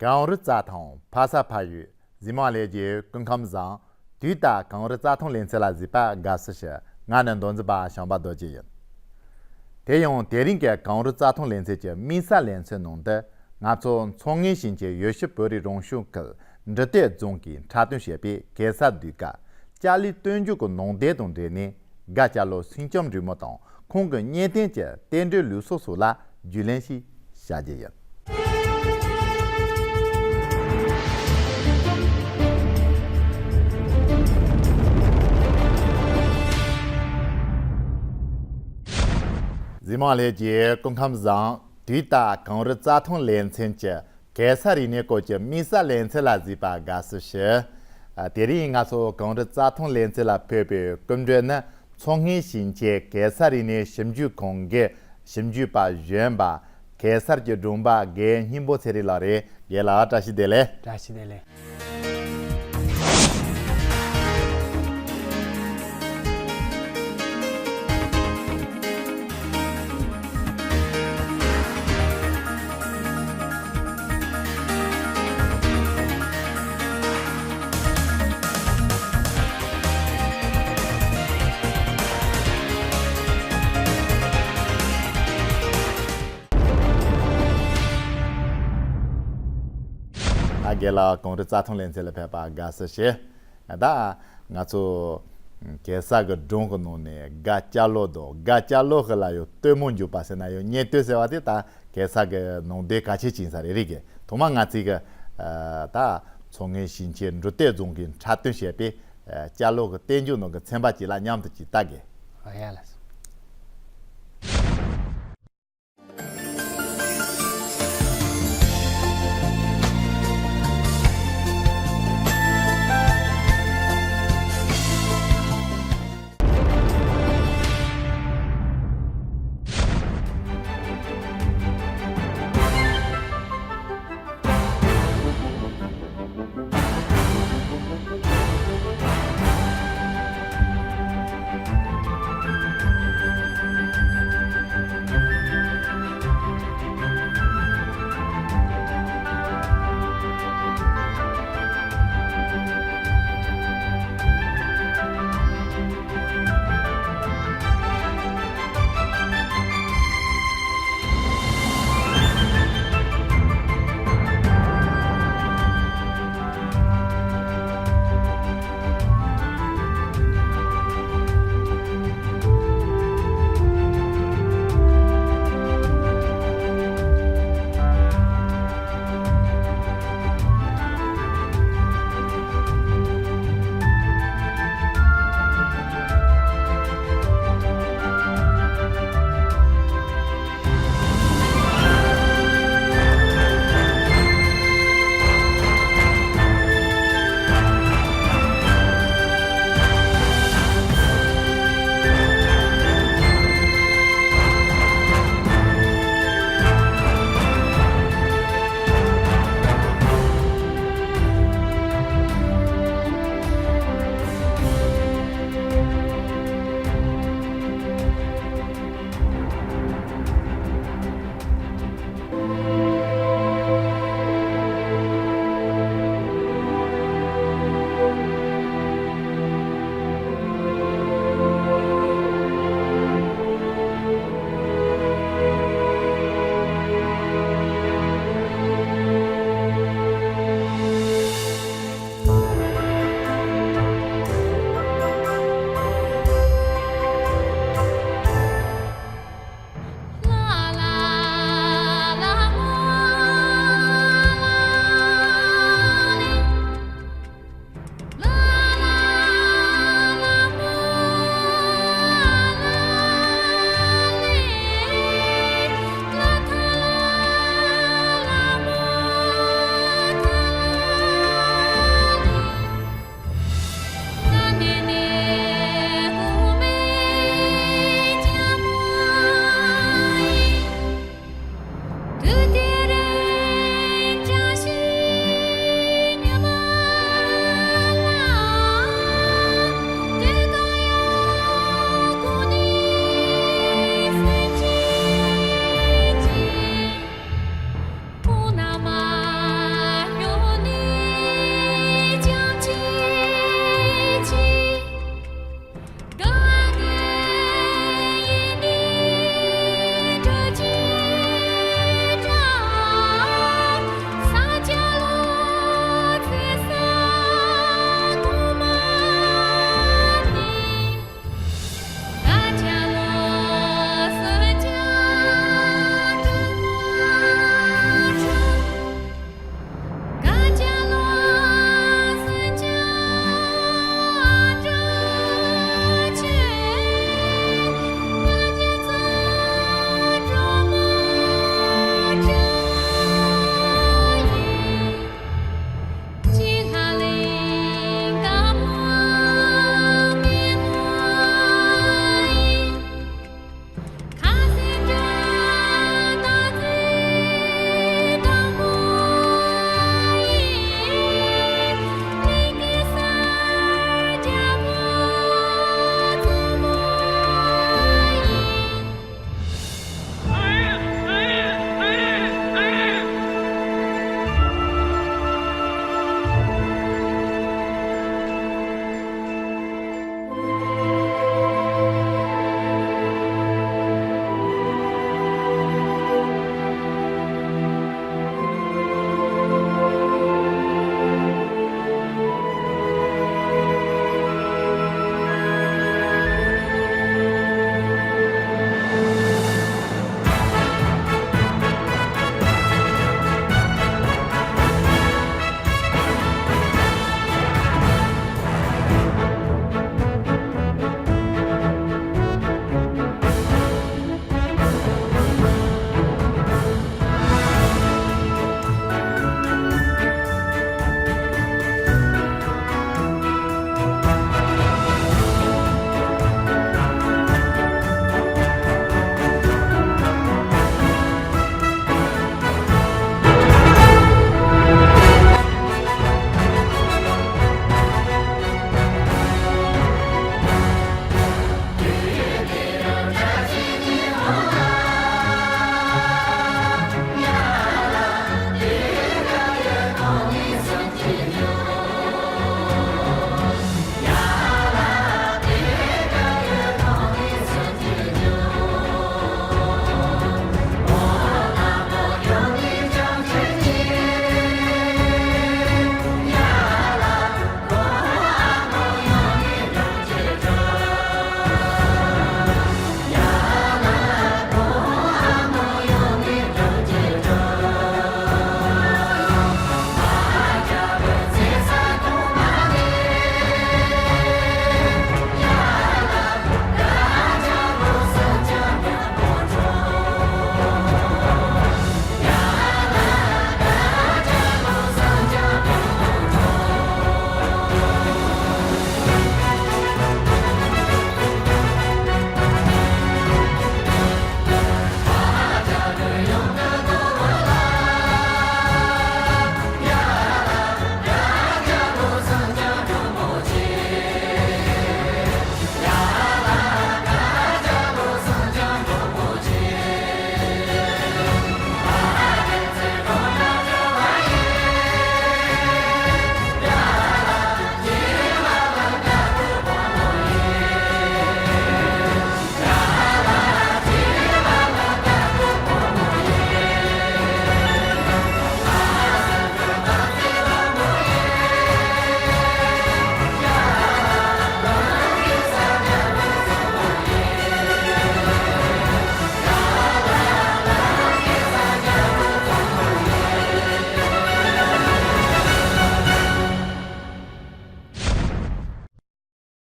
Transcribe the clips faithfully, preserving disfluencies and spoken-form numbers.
གངས་རི་རྩྭ་ཐང་ཕ་ས་ཕ་ཡུལ། གཟིགས་མོ་ལྷན་རྒྱས་སྐུ་ཁམས་བཟང་། དུས་ལྟར་གངས་རི་རྩྭ་ཐང་ལེ་ཚན་ལ་གཟིགས་པར་དགའ་བསུ་ཞུ། ང་ནི་མདོ་འཛིན་པ་བྱམས་པ་རྡོ་རྗེ་ཡིན། དེ་ཡང་དེ་རིང་གི་གངས་རི་རྩྭ་ཐང་ལེ་ཚན་གྱི་དམིགས་བསལ་ལེ་ཚན་ནང་དུ། ང་ཚོ་མཚོ་སྔོན་ཞིང་ཆེན་ཡུལ་ཤུལ་བོད་རིགས་རང་སྐྱོང་ཁུལ་འབྲི་སྟོད་རྫོང་གིས་འཁྲབ་སྟོན་བྱས་པའི་གེ་སར་ཟློས་གར་ལྕགས་ལུག་སྟོན་རྒྱུ་གི་ནང་དོན་དང་འབྲེལ་ནས། སྒ་སྐྱ་ལོ་སེང་ལྕམ་འབྲི་མོ་དང་ཁོང་གི་གཉེན་སྟོན་གྱི་རྟེན་འབྲེལ་ལུགས་སྲོལ་སོགས་ལ་རྒྱུས་ལོན་ཞིག་བྱ་རྒྱུ་ཡིན། གཟིགས་མོ་ལྷན་རྒྱས་སྐུ་ཁམས་བཟང་། དུས་ལྟར་གངས་རི་རྩྭ་ཐང་ལེ་ཚན་གྱི་གེ་སར་རིག་གནས་སྐོར་གྱི་དམིགས་བསལ་ལེ་ཚན་ལ་གཟིགས་པར་དགའ་བསུ་ཞུ། ཨ། དེ་རིང་ང་ཚོ་གངས་རི་རྩྭ་ཐང་ལེ་ཚན་ལ་ཕེབས་པའི་སྐུ་མགྲོན་ནི། མཚོ་སྔོན་ཞིང་ཆེན་གེ་སར་རིག་གནས་ཞིབ་འཇུག་ཁང་གི་ཞིབ་འཇུག་པ་གཞོན་པ། གེ་སར་གྱི་སྒྲུང་པ་རྒན་སྙིང་པོ་ཚེ་རིང་ལགས་རེད། རྒན་ལགས་བཀྲ་ཤིས་བདེ་ལེགས། བཀྲ་ཤིས་བདེ་ལེགས། ཨ། རྒན་ལགས་གངས་རི་རྩྭ་ཐང་ལེ་ཚན་ལ་ཕེབས་པར་དགའ་བསུ་ཞུ། ད་ང་ཚོ་གེ་སར་གྱི་སྒྲུང་གི་ནང་ནས་སྒ་སྐྱ་ལོ་དང་། སྒ་སྐྱ་ལོ་ཧི་ལ་ཡང་སྟོན་མོ་འཇུག་པ་ཟེར་ན་ཡང་གཉེན་སྟོན་ཟེར་བ་དེ་ད་གེ་སར་གྱི་ནང་དོན་གལ་ཆེ་ཅིག་ཡིན་ས་རེད། རེད་གི། ཐོག་མར་ང་ཚོས་གི། ཨ། ད་མཚོ་སྔོན་ཞིང་ཆེན་འབྲི་སྟོད་རྫོང་གིས་འཁྲབ་སྟོན་བྱས་པའི། ཨ། སྐྱ་ལོ་གི་སྟོན་རྒྱུ་ནང་གི་ཚན་པ་གཅིག་ལ་མཉམ་དུ་ཅིག་ལྟ་གི། ཨ། ཡ་ལགས་སོ།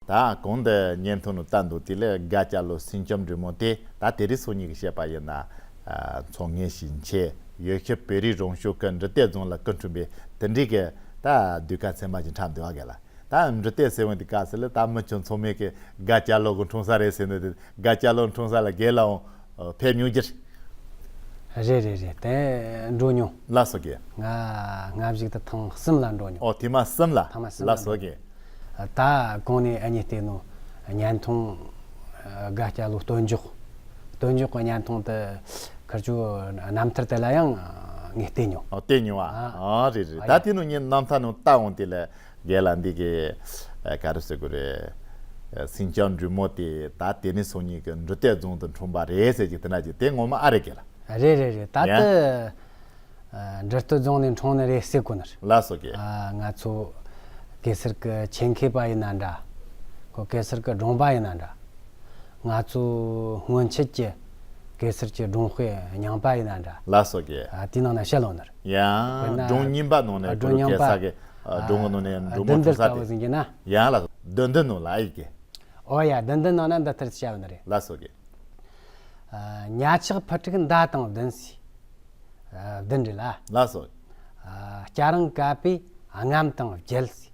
ད་གོང་དུ་བརྙན་ཐུང་ནང་བལྟས་འདུག་དེ་ལས་དགའ་སྐྱ་ལོ་སེང་ལྕམ་འབྲི་མོ་དེ་ད་དེ་རིང་སང་ཉིན་གྱི་བཤད་པ་ཡིན་ན། ཨ། མཚོ་སྔོན་ཞིང་ཆེན་ཡུལ་ཤུལ་བོད་རིགས་རང་སྐྱོང་ཁུལ་འབྲི་སྟོད་རྫོང་ལ་སྐུ་འཁྲུངས་པའི་དེ་འདྲའི་གི་ད་ཟློས་གར་ཚན་པ་ཅིག་འཁྲབ་འདུག་ཨ། རྒན་ལགས། ད་འབྲི་སྟོད་ཟེར་བ་འདི་ག་ཟེར་ལ་ད་མི་ཆུང་ཚང་མས་གི་དགའ་སྐྱ་ལོ་གི་འཁྲུངས་ས་རེད་ཟེར་ནས། དེ་དགའ་སྐྱ་ལོ་འཁྲུངས་ས་ལ་རྒན་ལགས་འོང་ཕེབས་མྱོང་གི་རེད། རེད་རེད་རེད། དེ་འགྲོ་མྱོང་། ལགས་སོ་རྒན། ང་སྔ་གཞུག་ཏུ་ཐེངས་གསུམ་ལ་འགྲོ་མྱོང་། ཨོ། ཐེངས་མ་གསུམ་ལ། ཐེངས་མ་གསུམ་ལ། ལགས་སོ་རྒན། ད་གོང་ནས་ཨ་ནི་བལྟས་ནོ་བརྙན་ཐུང་། ཨ། དགའ་སྐྱ་ལོ་སྟོན་མཇུག་སྟོན་མཇུག་གི་བརྙན་ཐུང་དེ་ཁིར་ཆོ་རྣམ་ཐར་དེ་ལ་ཡང་ངས་བལྟས་མྱོང་། ཨོ། བལྟས་མྱོང་ཨ། ཨ། ཨ་རེད་རེད། ཨ་ད་ཡ། དེ་ནང་ངས་རྣམ་ཐར་ནང་བལྟ་འོང་དེ་ལ་རྒན་ལགས་འདི་གི་ཨ། ག་རེ་ཟེར་དགོས་རེད། ཨ། སེང་ལྕམ་འབྲི་མོ་དེ་ད་དེ་རིང་སང་ཉིན་གི་འབྲི་སྟོད་རྫོང་དུ་འཁྲུངས་པ་རེད་ཟེར་གྱི་དེ་འདྲ་ཅིག་དེ་ངོ་མ་ཨ་རེད་རྒན་ལགས། རེད་རེད་རེད། ད་ཡ། དེ་ཨ། འབྲི་སྟོད་རྫོང་ནས་འཁྲུངས་ནི་རེད་ཟེར་གོ་ནི་རེད། ལགས་སོ་རྒན། ཨ། ང་ཚོ་གེ་སར་གི་ཆེད་མཁས་པ་ཡིན་ན་འདྲ། ཁོ་གེ་སར་གི་སྒྲུང་པ་ཡིན་ན་འདྲ། ང་ཚོ་སྔོན་ཆད་ཀྱི་གེ་སར་གྱི་སྒྲུང་དཔེ་རྙིང་པ་ཡིན་ན་འདྲ། ལགས་སོ་རྒན། ཨ། དེའི་ནང་ན་བཤད་ཡོད་ནི་རེད། ཡ། དཔེར་ན། སྒྲུང་རྙིང་པ་ནང་ནས། ཨ། སྒྲུང་རྙིང་པ། གེ་སར་གི་ཨ། སྒྲུང་གི་ནང་ནས། ཨ། འབྲི་མོ་བདུན་འདིར་འཁྲུངས་ས་དེ། ལྟ་བུ་ཟིན་གྱི་ན། ཡ་ལགས། བདུན་བདུན་ནང་ལ་ཨེ་གི། ཨོ་ཡ། བདུན་བདུན་ནང་ན་འདི་ལྟར་བཤད་ཡོད་ནི་རེད། ལགས་སོ་རྒན། ཨ། ཉ་ཆག་ཕུ་ཕྲུག་མདའ་དང་བདུན་ཟེར། ཨ། བདུན་རེད་ལ། ལགས་སོ། ཨ། སྐྱ་རེངས་ཀ་པའི་རྔམ་དང་བརྒྱད་ཟེར།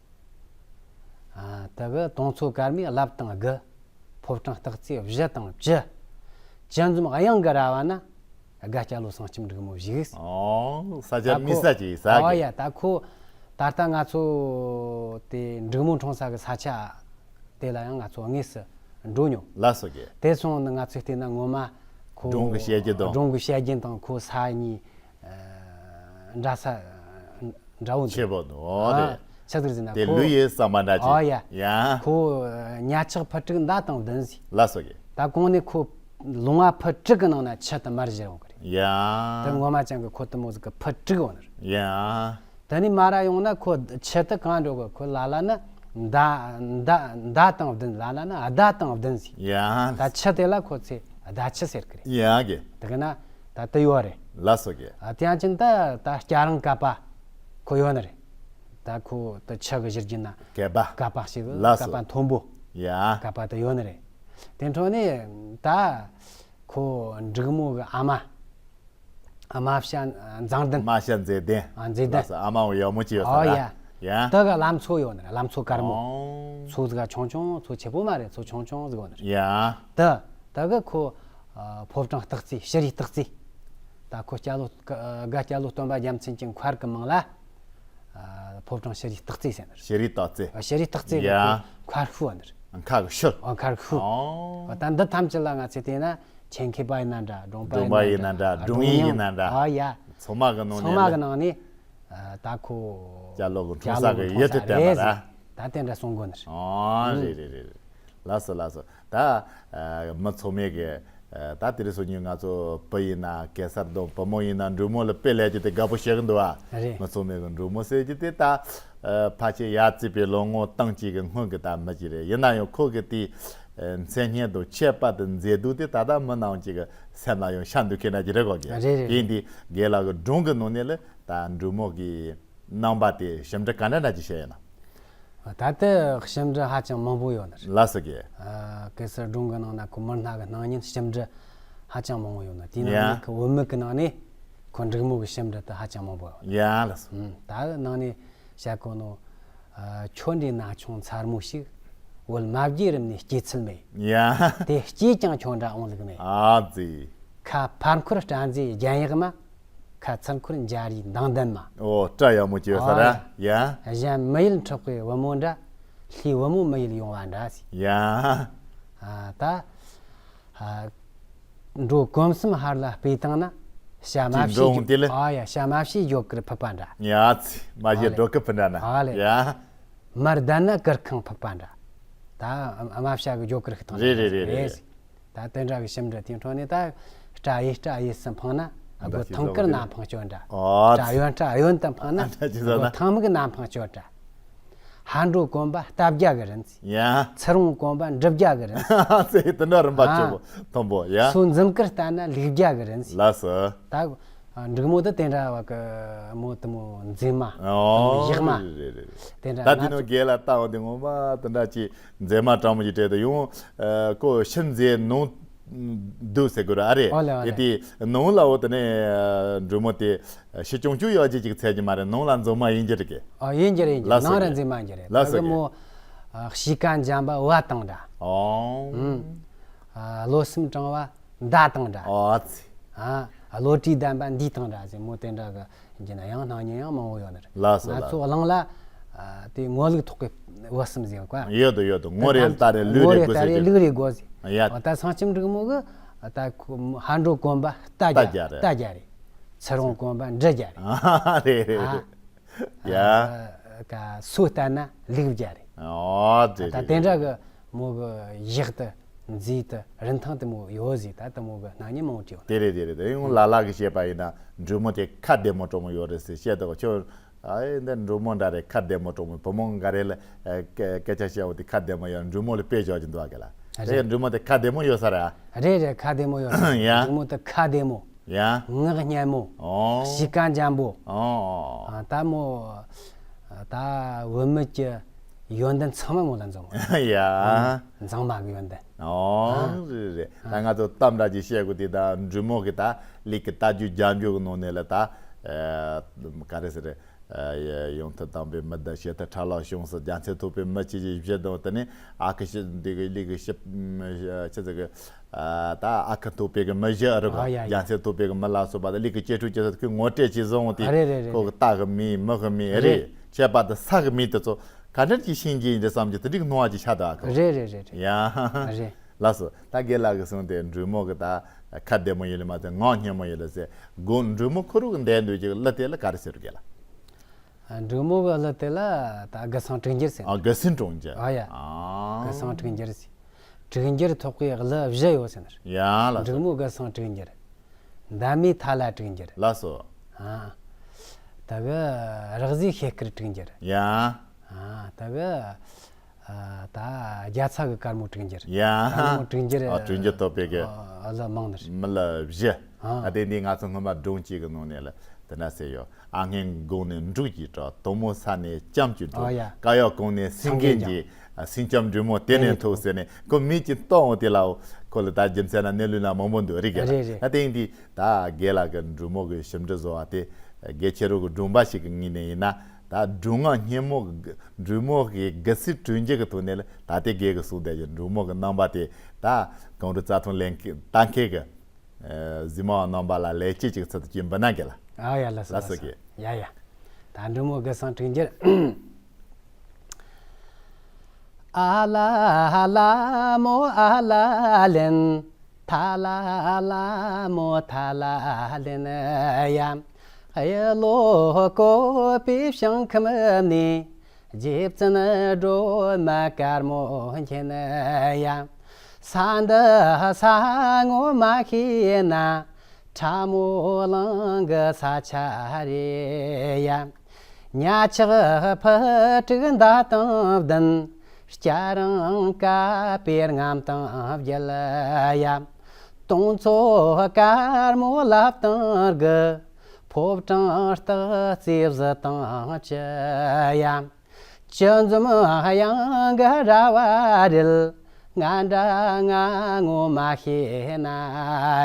ཨ། དེ་གི་དུང་མཚོ་སྐར་མའི་རླབས་དང་དགུ། ཕོ་བྲང་སྟག་རྩེ་བཞི་དང་བཅུ། ཅི་འཛོམས་གཡང་གི་ར་བ་ན། དགའ་སྐྱ་ལོ་སེང་ལྕམ་འབྲི་མོ་བཞུགས་ཟེར། ཨོ། ས་ཆ་ད་ཁོ། མི་ས་ཅིག་ས་ཨོ་གི། ཡ། ད་ཁོ་ད་ལྟ་ང་ཚོ་དེ་འབྲི་མོ་འཁྲུངས་ས་གི་ས་ཆ་དེ་ལ་ཡང་ང་ཚོ་དངོས་སུ་འགྲོ་མྱོང་། ལགས་སོ་རྒན། དེ་སོང་ནི་ང་ཚོས་བལྟས་ན་ངོ་མ་ཁོ། སྒྲུང་གི་བཤད་རྒྱུ་དང་། སྒྲུང་གི་བཤད་རྒྱུ་དང་ཁོ་ས་གཉིས། ཨ། འདྲ་ས་འདྲ་བོ་འདུག་ཆེ་བོ་འདུག་ཨོ། ཨ། རེད། ཆི་ཟིག་ཟེར་ན་དེ་ཁོ། ལུས་ཡོད་བསམ་པ་འདྲ་ཅིག་ཨོ་ཡ། ཡ། ཁོ་ཉ་ཆག་ཕུ་ཕྲུག་མདའ་དང་བདུན་ཟེར། ལགས་སོ་རྒན། ད་གོང་ནས་ཁོ་ལུང་བ་ཕུ་དྲུག་གི་ནང་ན་ཆུ་དེ་མར་བཞུར་ཡོང་གི་རེད། ཡ། དེ་ངོ་མ་ཅང་གི་ཁོ་དེ་མོ་ཟིག་གི་ཕུ་དྲུག་ཡོད་ནི་རེད། ཡ། དེ་ནས་མར་ར་ཡོང་ན་ཁོ་ཆུ་དེ་གང་འགྲོ་གི། ཁོ་ལ་ལ་ན་མདའ་མདའ་མདའ་དང་བདུན། ལ་ལ་ན་མདའ་དང་བདུན་ཟེར། ཡ། ད་ཆུ་དེ་ལ་ཁོ་ཚོས་མདའ་ཆུ་ཟེར་གི་རེད། ཡ་གི། དེ་གི་ན་ད་དེ་ཡོད་རེད། ལགས་སོ་གི། ཨ། དེ་ཡང་ཅིན་ད་ད་སྐྱ་རེངས་ཀ་པ་ཁོ་ཡོད་ནི་རེད། ད་ཁོ་ད་ཆུ་གི་བཞུར་རྒྱུ་ན་ཀ་པ། ཀ་པ་ཞིག་ལགས་སོ། ཀ་པ་མཐོན་པོ། ཡ། ཀ་པ་དེ་ཡོད་ནི་རེད། དེ་འཕྲོ་ནས་ད་ཁོ་འབྲི་མོ་གི་ཨ་མ། ཨ་མ་བྱ་མཛངས་ལྡན། རྨ་བྱ་མཛེས་ལྡན། ཨ། མཛེས་ལྡན། ལགས་སོ། ཨ་མའང་ཡག་མོ་ཅིག་ཡོད་ས་ཨོ་ར། ཡ། ཡ། དེ་གི་བླ་མཚོ་ཡོད་ནི་རེད། བླ་མཚོ་དཀར་མོ། ཨོ། མཚོ་ཟིག་ཆུང་ཆུང་། མཚོ་ཆེ་པོ་མ་རེད། མཚོ་ཆུང་ཆུང་ཟིག་ཡོད་ནི་རེད། ཡ། དེ་དེ་གི་ཁོ། ཨ། ཕོ་བྲང་སྟག་རྩེ། ཤྲཱི་སྟག་རྩེ། ད་ཁོ་སྐྱ་ལོ། དགའ་སྐྱ་ལོ་སྟོན་པ་རྒྱལ་མཚན་གྱི་མཁར་གི་མིང་ལ། ཨ། ཕོ་བྲང་ཤྲཱི་སྟག་རྩེ་ཟེར་ནི་རེད། ཤྲཱི་སྟག་རྩེ། ཨ། ཤྲཱི་སྟག་རྩེ་གི། ཡ། ཁོ་མཁར་ཤུལ་ཡོད་ནི་རེད། མཁར་གི་ཤུལ། ཨ། མཁར་ཤུལ། ཨོ། ད་འདི་ཐམས་ཅད་ལ་ང་ཚོས་བལྟས་ན་ཆེད་མཁས་པ་ཡིན་ན་འདྲ། སྒྲུང་པ་སྒྲུང་པ་ཡིན་ན་འདྲ། སྒྲུང་ཡིག་ཡིན་ན་འདྲ། ཨ། ཡ། ཚང་མ་གི་ནང་ནས། ཚང་མ་གི་ནང་ནས། ཨ། ད་ཁོ་སྐྱ་ལོ་གི་འཁྲུངས་ས་གི་ཡུལ་དེ་བསྟན་པ་རེད། ད་དེ་འདྲ་གསུང་དགོས་ནི་རེད། ཨོ། ཨུ། རེད་རེད་རེད་རེད། ལགས་སོ་ལགས་སོ། ད། ཨ། མི་ཚང་མས་གི། ཨ། ད་དེ་རིང་སང་ཉིན་ང་ཚོ་བུ་ཡིན་ན་གེ་སར་དང་བུ་མོ་ཡིན་ན་འབྲི་མོ་ལ་དཔེ་ལས་རྒྱུ་དེ་དགའ་པོ་བྱེད་གི་འདུག་ཨ། རེད། མི་ཚང་མས་གི་འབྲི་མོ་ཟེར་རྒྱུ་དེ་ད། ཨ། ཕལ་ཆེར་ཡར་བརྩིས་པའི་ལོ་ངོ་སྟོང་གཅིག་གི་སྔོན་གི་ད་མི་ཅིག་རེད། ཡིན་ན་ཡང་ཁོ་གི་དེ། ཨ། མཚན་སྙན་དང་ཁྱད་པར་དུ་མཛེས་སྡུག་དེ་ད་ལྟ་མི་རྣམས་ཀྱི་གི་སེམས་ལ་ཡང་ཤར་འདུག་མཁན་འདྲ་ཅིག་རེད་གོ་གི། རེད་རེད། དེ་ཡིན་དུས་རྒན་ལགས་གི་སྒྲུང་གི་ནང་ནས་ལ་ད་འབྲི་མོ་གི་རྣམ་པ་དེ་ཞིབ་འབྲི་ག་འདྲ་འདྲ་ཅིག་བྱས་ཡོད་ན། ད་ལྟ་ཞིབ་འབྲི་ཧ་ཅང་མང་པོ་ཡོད་ནི་རེད། ལགས་སོ་གི། ཨ། གེ་སར་སྒྲུང་གི་ནང་ན་ཁོ་མི་སྣ་གི་སྣང་བརྙན་ཞིབ་འབྲི་ཧ་ཅང་མང་པོ་ཡོད་ནི། དེའི་ནང་ནས། ཡ། ཁོ་བུད་མེད་ཀྱི་ནང་ནས་ཁོ་འབྲི་མོ་གི་ཞིབ་འབྲི་དེ་ཧ་ཅང་མང་པོ་ཡོད། ཡ། ལགས་སོ། ཨུམ། ད་གི་ནང་ནས་བཤད་གོ་ནོ། ཨ། ཁྱོད་འདྲའི་ན་ཆུང་མཚར་མོ་ཞིག་བོད་མ་བརྒྱུད་རིམ་ནས་སྐྱེས་ཚུལ་མེད། ཡ། དེ་སྐྱེས་ཀྱང་ཁྱོད་འདྲ་འོང་ལུགས་མེད། ཨ་ཙི། ཁ་ཕར་འཁོར་སྤྲ་མཛེས་རྒྱན་ཡག་མ། ཁ་ཚུར་འཁོར་འཇའ་རིས་མདངས་ལྡན་མ། ཨོ། སྐྲ་ཡག་མོ་ཅིག་ཡོད་ས་ར། ཨོ་ཡ། ཡ། གཞན་མི་ཡུལ་འཕྲོག་པའི་བུ་མོ་འདྲ། ལྷའི་བུ་མོ་མི་ཡུལ་ཡོང་བ་འདྲ་ཟེར། ཡ། ཨ། ད། ཨ། འགྲོ་གོམ་གསུམ་ཧར་ལ་སྤོས་བཏང་ན། བྱ་མ་དེ་འགྲོ་འོང་དེ་ལ། ཨ་ཡ། བྱ་མ་བྱིའུ་སྒྱོ་གར་ཕུད་པ་འདྲ། ཡ་ཙི། མ་གཞི། ཨ་ལེ། སྒྲོ་གར་ཕུད་འདྲ་ན། ཨ་ལེ། ཡ། མར་བསྡད་ན་གུར་ཁང་ཕུད་པ་འདྲ། ད་ཨ་མ་བྱ་གི་སྒྱོ་གར་ཤི་ཐང་རེད་རེད་རེད་རེད། ད་དེ་འདྲ་གི་ཞིབ་འབྲི་དེའི་འཕྲོ་ནས་ད་སྐྲ་གཡས་སྐྲ་གཡས་སུ་འཕངས་ན། ཨ། ད་གོ་ཅི་ཐང་ཀར་ན་འཕངས་ཆོག་འདྲ། ཨོ། སྐྲ་གཡོན་སྐྲ་གཡོན་དུ་འཕངས་ན། ད་ཅི་ཟེར་ན། ཨ། གོ་ཐང་མིག་ན་འཕངས་ཆོག་འདྲ། ཧར་འགྲོ་གོམ་པ་རྟ་བརྒྱ་གི་རིན་ཟེར། ཡ། ཚུར་འོང་གོམ་པ་འབྲི་བརྒྱ་གི་རིན་ཟེར། ཟེར་དེ་འདྲ་རིམ་པ། ཨ། ཆེན་པོ་མཐོན་པོ། ཡ། སོ་འཛུམ་དཀར་ལྟ་ན་ལུས་བརྒྱ་གི་རིན་ཟེར། ལགས་སོ། ད། འབྲུག་མོ་དེ་དེ་འདྲ་བ་གི་མོ་དེ་མོ་མཛེས་མ། ཨོ། ཡག་མ། རེད་རེད་རེད། དེ་འདྲ་ད་དེ་ནོ་རྒན་ལགས་ལྟ་འོང་དེ་ངོ་མ་དེ་འདྲ་ཅིག་མཛེས་མ་དྲང་མོ་ཅིག་སྤྲད་དུ་ཡོང་། ཨ། ཁོ་ཕྱི་མཛེས་ནང་སྡུག་ཟེར་དགོས་ར་ཨ་རེད། ཨོ་ལེ་ཨོ་ལེ། དེ་དེ་ནང་ལ་འོ་དེ་ནས་འབྲུག་མོ་དེ་ཕྱི་ཅུང་ཅུང་ཡོད་ཅིག་ཅིག་ཚད་ཀྱི་མ་རེད། ནང་ལ་མཛེས་མ་ཡིན་གྱི་རེད་གི། ཨ། ཡིན་གྱི་རེད་ཡིན་གྱི། ལགས་སོ་ནང་ར་གི། མཛེས་མ་ཡིན་གྱི་རེད། ལགས་སོ་ད་གི་གི། མོ་ཨ། གཤིས་ཀ་འཇམ་པ་བ་དང་འདྲ། ཨོ། ཨུམ། ཨ། བློ་སེམས་དྲང་བ་མདའ་དང་འདྲ། ཨོ་ཙི། ཨ། བློ་གྲོས་ལྡན་པ་འདི་དང་འདྲ་ཟེར། མོ་དེ་འདྲ་གི་ཡིན་གྱི་ན་ཡང་སྣང་བརྙན་ཡང་མང་བོ་ཡོད་ནི་རེད། ལགས་སོ་ང་ལགས་ཚོ་སོ། གླིང་ལ་ཨ། དེ་ངོ་ལུག་ཐོག་གི་བུ་གསུམ་ཟེར་བ། ཡོད་དོ་ཡོད་དོ། ངོ་རེ་ལྟ་རེ་ལུག་ངོ་རེ་རེ་དགོས་ཟེར་ལུག་རེ་དགོས་ཟེར། ཡ། ད་ཚངས་ཆེན་འབྲུག་མོ་གི་ད་ཁོ་ཧ་འགྲོ་གོན་པ་རྟ་རྒྱ་རྟ་རྒྱ་རེད། རྟ་རྒྱ་རེད། ཚུར་འོང་གོན་པ་འབྲི་རྒྱ་རེད། ཨ། རེད་རེད། ཨ། རེད། ཡ། ཨ། ཀ་སོ་ལྟ་ན་ལུག་རྒྱ་རེད། ཨོ་དེ་ད་རེད་དེ་འདྲ་རེད། གི་མོ་གི་ཡག་དེ་མཛེས་དེ་རིན་ཐང་དེ་མོ་ཡོད་ཟིག་ད་དེ་མོ་གི་སྣང་བརྙན་མང་བོ་བྲིས་ཡོད། དེ་རེད་དེ་རེད། དེ་ཡང་ལ་ལ་གི་བཤད་པ་ཡིན་ན་འབྲུག་མོ་དེ་ཁ་བདེ་མོ་གྲོགས་མོ་ཡོད་རེད་ཟེར་བཤད་དོ། ཁྱོད་ཨ་ཡེ་འདི་འབྲུག་མོ་འདྲ་རེད། ཁ་བདེ་མོ་གྲོགས་མོ། བུ་མོ་འགའ་རེ་ལ་ཨ་སྐད་སྐད་ཆ་བཤད་འོ་དེ་ཁ་བདེ་མོ་ཡོད། འབྲུག་མོ་ལ་དཔེ་འཇོག་གི་འདུག་ཨ་ག་ལ། རེད། དེ་འབྲུག་མོ་དེ་ཁ་བདེ་མོ་ཡོད་ས་རེད་ཨ། རེད་རེད། ཁ་བདེ་མོ་ཡོད་ས་རེད། ཡ། འབྲུག་མོ་དེ་ཁ་བདེ་མོ། ཡ། ངག་སྙན་མོ། ཨོ། གཤིས་ཀ་འཇམ་པོ། ཨོ། ཨ། ད་མོ་ད་བུད་མེད་ཀྱི་ཡོན་ཏན་ཚང་མ་མོ་ལ་འཛོམས། ཡ། མཛངས་མ་གི་ཡོན་ཏན། ཨོ། ཨ། རེད་རེད། ད་ང་ཚོ་གཏམ་འདྲ་ཅིག་བཤད་དགོས་དེ། ད་འབྲུག་མོ་གི་ད་ལུག་གི་རྟ་རྒྱུག་རྒྱབ་འཇུག་གི་ནང་ནས་ལ་ད་ཨ་ག་རེ་ཟེར་རེད། ཨ་ཡ། ཡོང་ཐབས་དམ་པའི་མི་དང་བྱེད་ཐབས་ཕྲ་ལ་ཤོང་ས་རྒྱ་མཚན་ཐོབ་པའི་མི་ཆེ་ཆེ་བཞི་དང་དེ་ནས་ཨ་ཁུ་ཤི་འདི་གི་ལུག་གི་ཤི་ཆི་ཟེར་གི། ཨ་ད་ཨ་ཁུ་ཐོག་པའི་གི་མི་བཞི་རུ་ཨ་ཡ་ཡ། རྒྱ་མཚན་ཐོག་པའི་གི་མི་ལ་སོགས་པ་དང་ལུག་གི་གཅེས་ཕྲུག་ཅི་ཟེར་ཁོས་ངོ་སྤྲད་ཅི་བཟུང་སྟེ། ཨ་རེད་རེད་རེད། ཁོ་གི་རྟ་གི་མིང་མི་གི་མིང་རེད། རེད། ཆད་པ་དང་ས་གི་མིང་དེ་ཚོ་ག་འདྲ་ཅིག་ཤེས་ཀྱི་ཡིན་དེ་བསམ་གྱི་དེ་འགྲིག་སྣང་བ་ཅིག་ཆགས་འདུག་ཨ་ཁོ། རེད་རེད་རེད་རེད། ཡ། རེད། ལགས་སོ། ད་རྒན་ལགས་ཀྱིས་གསུངས་ཏེ་འབྲུག་མོ་གི་ད་ཁ་བདེ་མོ་ཡོད་ལ་མ་ཟད་ངག་སྙན་མོ་ཡོད་ལ་ཟེར། དགོང་འབྲུག་མོ་ཁོ་རུ་གི་འདས་འདུག་ཅིག་གླུ་དེ་ལ་ག་རེ་ཟེར་རྒན་ལགས། ཨ། འབྲུག་མོ་གི་གླུ་དེ་ལ་ད་དགུ་སྲང་དྲུག་འགྱུར་ཟེར། ཨ། དགུ་སྲང་དྲུག་འགྱུར། ཨ་ཡ། ཨ། དགུ་སྲང་དྲུག་འགྱུར་ཟེར། དྲུག་འགྱུར་ཐོག་གི་གླུ་བཞི་ཡོད་ཟེར་ནི་རེད། ཡ་ལགས་སོ། འབྲུག་མོ་དགུ་སྲང་དྲུག་འགྱུར། འདབ་མའི་ཐ་ལ་དྲུག་འགྱུར། ལགས་སོ། ཨ། ད་གི་རག་བཟའི་ཤེལ་དཀར་དྲུག་འགྱུར། ཡ། ཨ། ད་གི་ཨ། ད་རྒྱ་ཚ་གི་དཀར་མོ་དྲུག་འགྱུར། ཡ། དཀར་མོ་དྲུག་འགྱུར། ཨ། དྲུག་འགྱུར་ཐོག་པའི་གི། ཨ། གླུ་མང་ནི་རེད། མི་ལ་བཞི། ཨ། ཨ་དེ་འདི་ང་ཚོ་སྔོན་མ་སྒྲུང་གཅིག་གི་ནང་ནས་ལ་དེ་འདྲ་ཟེར་ཡོད། ཨ་སྔོན་གོང་ནས་འབྲུག་གི་གྲགས། དོན་མོ་ས་ནས་ལྕམ་གྱི་འབྲུག་ཨ་ཡ། ཀ་ཡོག་གོང་ནས་སེང་གེ་འགྱེད། ཨ། སེང་ལྕམ་འབྲུག་མོ་དེ་ནས་ཐོག་ཟེར་ནས་ཁོ་མིང་གཅིག་བཏགས་འོང་དེ་ལའོ། ཁོ་ལ་ད་རྒྱུ་མཚན་ན་གནས་ལུགས་ན་མང་པོ་འདུག་རིག་ག་རེད་རེད། ད་དེ་འདི་ད་རྒན་ལགས་ཀྱི་འབྲུག་མོ་གི་ཞིབ་འབྲི་བཟོ་བ་དེ་རྒན་ཁྱེད་རང་གི་སྒྲུང་པ་ཞིག་གི་ངོས་ནས་ཡིན་ན། ད་སྒྲུང་ངག་སྙན་མོ་གི་འབྲུག་མོ་གི་དགུ་སྲིད་དྲུག་འགྱུར་གི་ཐོག་ནས་ལ་ད་ལྟའི་རྒན་གྱི་གསུང་བསྡད་ཀྱི་འབྲུག་མོ་གི་རྣམ་པ་དེ་ད་གངས་རི་རྩྭ་ཐང་ལེན་མཁན་ལྟ་མཁན་གྱི་ཨ་གཟིགས་མོ་བ་རྣམ་པ་ལ་ལེགས་སྐྱེས་ཅིག་ཚུལ་དུ་ཅིག་འབུལ་ན་རྒན་ལགས། ཨ་ཡ་ལགས་སོ། ལགས་སོ། ལགས་སོ་རྒན། ཡ་ཡ། ད་འབྲུག་མོ་དགུ་སྲང་དྲུག་འགྱུར། ཨ་ལ་ལ་མོ་ཨ་ལ་ལན། ཐ་ལ་ལ་མོ་ཐ་ལ་ལན་ཡ། གཡུ་ལོ་བཀོད་པའི་བྱང་ཁམས་ནས། རྗེ་བཙུན་སྒྲོལ་མ་དཀར་མོ་མཁྱེན་ཡ། ས་འདི་ས་ངོ་མ་ཤེས་ན། ཁྲ་མོ་གླིང་གི་ས་ཆ་རེད་ཡ། ཉ་ཆག་ཕུ་དཀྲུག་མདའ་དང་ལྡན། སྐྱ་རིང་ཀ་པའི་རྔམ་དང་བརྒྱད་ཡ། དུང་མཚོ་དཀར་མོ་ལབ་དང་དགུ། ཕོ་བྲང་སྟག་རྩེ་བཞི་དང་བཅུ་ཡ། བཅུ་འཛོམས་གཡང་གི་ར་བ་རེད། ང་འདྲ་ང་ངོ་མ་ཤེས་ན་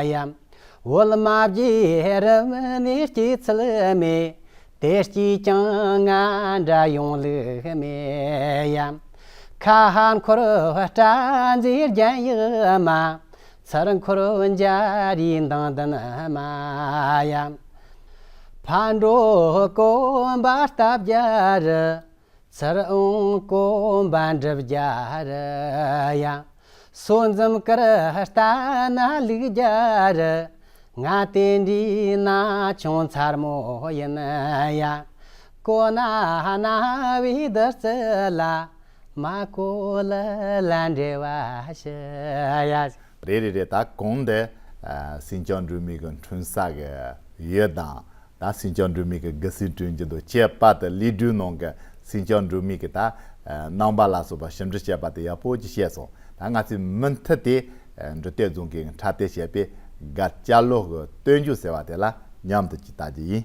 ཡ། འོད་མ་བརྗེད་རི་མོ་ནས་སྐྱེས་ཚུལ་མེད། དེ་སྐྱེས་ཀྱང་ང་འདྲ་ཡོང་ལུགས་མེད་ཡ། ཁ་ཧར་འཁོར་སྤྲ་མཛེས་རྒྱན་ཡིག་མ། ཚུར་འཁོར་འཇའ་རིས་མདངས་ལྡན་མ་ཡ། ཕར་འགྲོ་གོམ་པ་རྟ་བརྒྱ་རི། ཚུར་འོང་གོམ་པ་འབྲི་བརྒྱ་རི་ཡ། སོ་འཛོམས་དཀར་རྟ་ན་ལུག་བརྒྱ་རི། ང་དེ་འདྲའི་ན་ཆུང་མཚར་མོ་ཡིན་ཡ། གོ་ན་རྣ་བའི་བདུད་རྩི་ལ། མ་གོ་ལུས་ལ་འགྲེལ་བ་ཞུ་ཡ། རེད་རེད་རེད། ད་གོང་དེ་ཨ་སེང་ལྕམ་འབྲུག་མོ་གི་འཁྲུངས་ས་གི་ཡུལ་དང་། ད་སེང་ལྕམ་འབྲུག་མོ་གི་དགུ་སྲིད་དྲུག་འགྱུར་དང་བཅས་པ་དེ་ལས་སྒྲུང་ནང་གི་སེང་ལྕམ་འབྲུག་མོ་གི་ད་ཨ་རྣམ་པ་ལ་སོགས་པ་ཞིབ་འབྲི་བྱས་པ་དེ་ཡག་པོ་ཅིག་བཤད་སོང་། ད་ང་ཚོའི་མུ་མཐུད་དེ་ཨ་འབྲི་དེབ་རྫོང་གི་འཁྲབ་སྟོན་བྱས་པའི་སྒར་སྐྱ་ལོ་གི་སྟོན་རྒྱུ་ཟེར་བ་དེ་ལ་ མཉམ་དུ་ཅིག་ལྟ་རྒྱུ་ཡིན།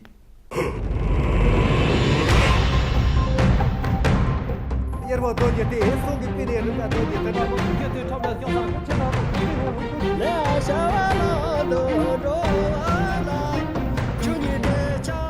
གཡེར་བ་རྡོ་རྗེ་སྟེ། གསུང་གི་དཔེ་ནི་རིམ་པ་རྡོ་རྗེ་སྟེ། རྒྱུ་དེ་ཁྲོམ་ལ་ཤོག་ས་ཆེ་ན་ལས་བྱ་བ་ལ་འདོད་འགྲོ་བ་ལ། ཆོས་ཉིད་དེ་ཆ།